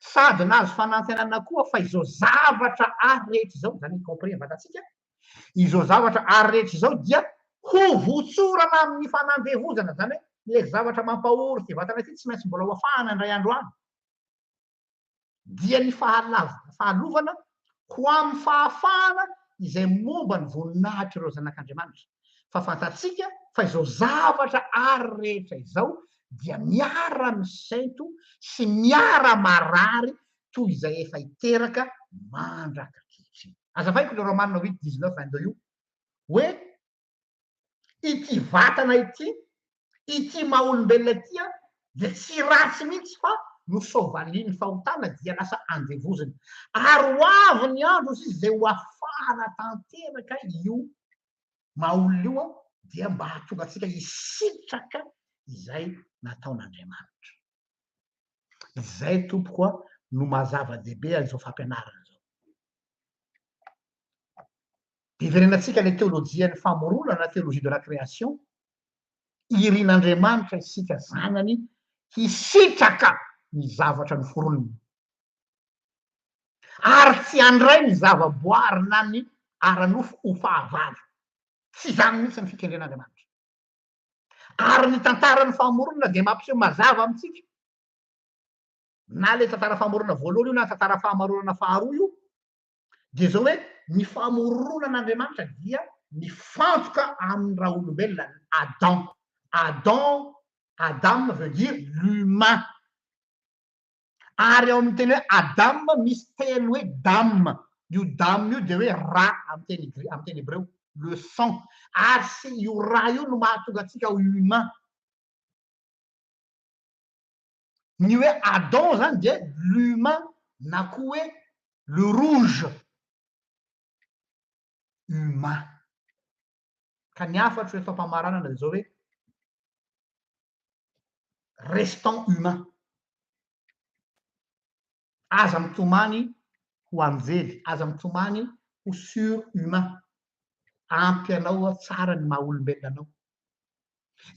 A: Sady nahazo fanantenana koa fa izao zavatra ary rehetra izao, izany y compris ny vatantsika, izao zavatra ary rehetra izao dia ho votsorana amin'ny fanandevozana, izany hoe ilay zavatra mampahory ity vatana ity tsy maintsy mbola ho afahana indray andro any, dia ny fahalovana ho amin'ny fahafahana izay momba ny voninahitr'ireo zanak'Andriamanitra. Fa fantatsika fa izao zavatra ary rehetra izao dia miara-misento sy miara-marary toy izay efa hiteraka mandraka ankehitriny. Azavaiko ilay Romana huit, dix-neuf, vingt-deux io hoe ity vatana ity, ity maha olombelona ity an, dia tsy ratsy mihitsy fa nosoavalian'ny fahotana dia lasa andevoziny. Ary ho avy ny andro hozy izy izay ho afahana tanteraka io maha olona io an, dia mba hahatonga antsika hisitraka izay nataon'Andriamanitra. Izay tompoko an no maha zava-dehibe an'izao fampianarana izao. Hiverenantsika ilay teolojian'ny famoronana na théologie de la création, irin'Andriamanitra isika zanany hisitraka ny zavatra noforoniny. Ary tsy handray ny zavaboary na ny ara-nofo ho fahavalo. Tsy izany mihitsy ny fikendren'Andriamanitra. Ary ny tantaran'ny famoronana dia mampiseho mazava amintsika, na ilay tantara famoronana voalohany io na tantara fahamaronana faharoa io, dia izao hoe ny famoronan'Andriamanitra dia mifantoka amin'ny raolombelona, Adam. Adam, Adam veut dire l'humain. Ary ao amin'ny teny hoe Adam misy teny hoe dam. Io dam io dia hoe ra amin'ny teny gre-, amin'ny teny hebreo, le sang. Ary sy io ra io no mahatonga antsika ho humain. Ny hoe Adam zany dia l'humain na koa hoe le rouge humain. Ka ny hafatro eto am-pamaranana dia zao hoe restons humain. Aza mitomany ho anjely, aza mitomany ho surhumain. Ampy anao tsara ny maha olombelona anao.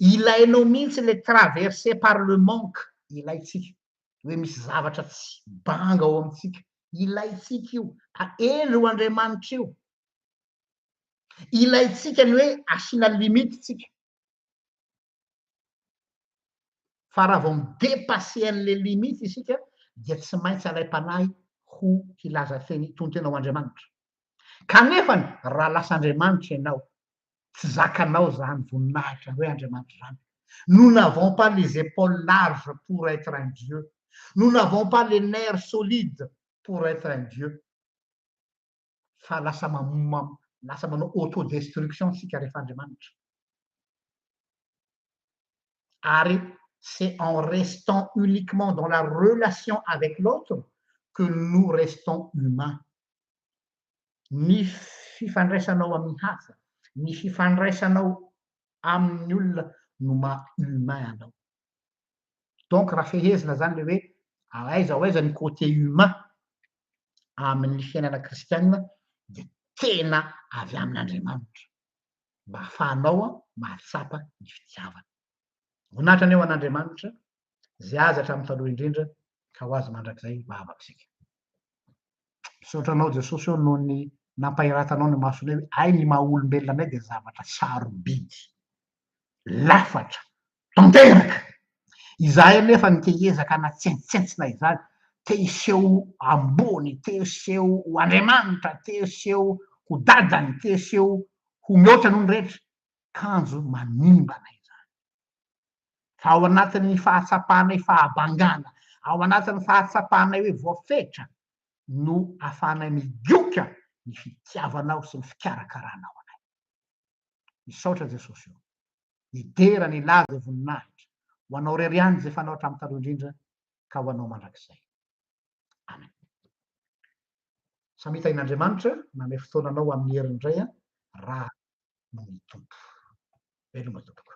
A: Ilainao mihitsy le traversé par le manque, ilaintsika. Hoe misy zavatra tsy banga ao amintsika. Ilaintsika io. Hendry ho Andriamanitra io. Ilaintsika ny hoe asiana limite tsika. Fa raha vao mi-dépasser an'le limite isika dia tsy maintsy alaim-panahy ho hilaza teny hitonon-tena ho Andriamanitra. Kanefany raha lasa Andriamanitra ianao, tsy zakanao zany voninahitra hoe Andriamanitra zany. Nous n'avons pas les épaules larges pour être un Dieu. Nous n'avons pas les nerfs solides pour être un Dieu. Fa lasa lasa manao autodestruction tsika rehefa Andriamanitra. Ary c'est en restant uniquement dans la relation avec l'autre que nous restons humains. Ny fifandraisanao amin'ny hafa, ny fifandraisanao amin'ny olona no maha humain anao. Donc raha fehezina zany le hoe aiza ho aiza ny côté humain amin'ny fiainana kristianina dia tena avy amin'Andriamanitra. mba hahafahanao mahatsapa ny fitiavana. Voninahitra anie ho an'Andriamanitra, izay azy hatramin'ny taloha indrindra ka ho azy mandrakizay vavaka isika. Misaotra anao Jesosy ô noho ny nampahiratanao ny masonay hoe hay ny maha olombelona anay dia zavatra sarobidy, lafatra, tanteraka. Izahay anefa no te hiezaka hanatsentsitsena izany, te hiseho ambony, te hiseho ho Andriamanitra, te hiseho ho dadany, te hiseho ho mihoatra noho ny rehetra, kanjo manimba anay izany. Fa ao anatin'ny fahatsapanay fahabangana, ao anatin'ny fahatsapanay hoe voafetra no ahafahanay migoka ny fitiavanao sy ny fikarakaranao anay. Misaotra Jesosy o. Ny dera, ny laza, ny voninahitra ho anao irery ihany izay fanao hatramin'ny taloha indrindra ka ho anao mandrakizay. Amen. Samia tahin'Andriamanitra nanome fotoana anao amin'ny heriny indray raha no ny Tompo. Veloma tompoko.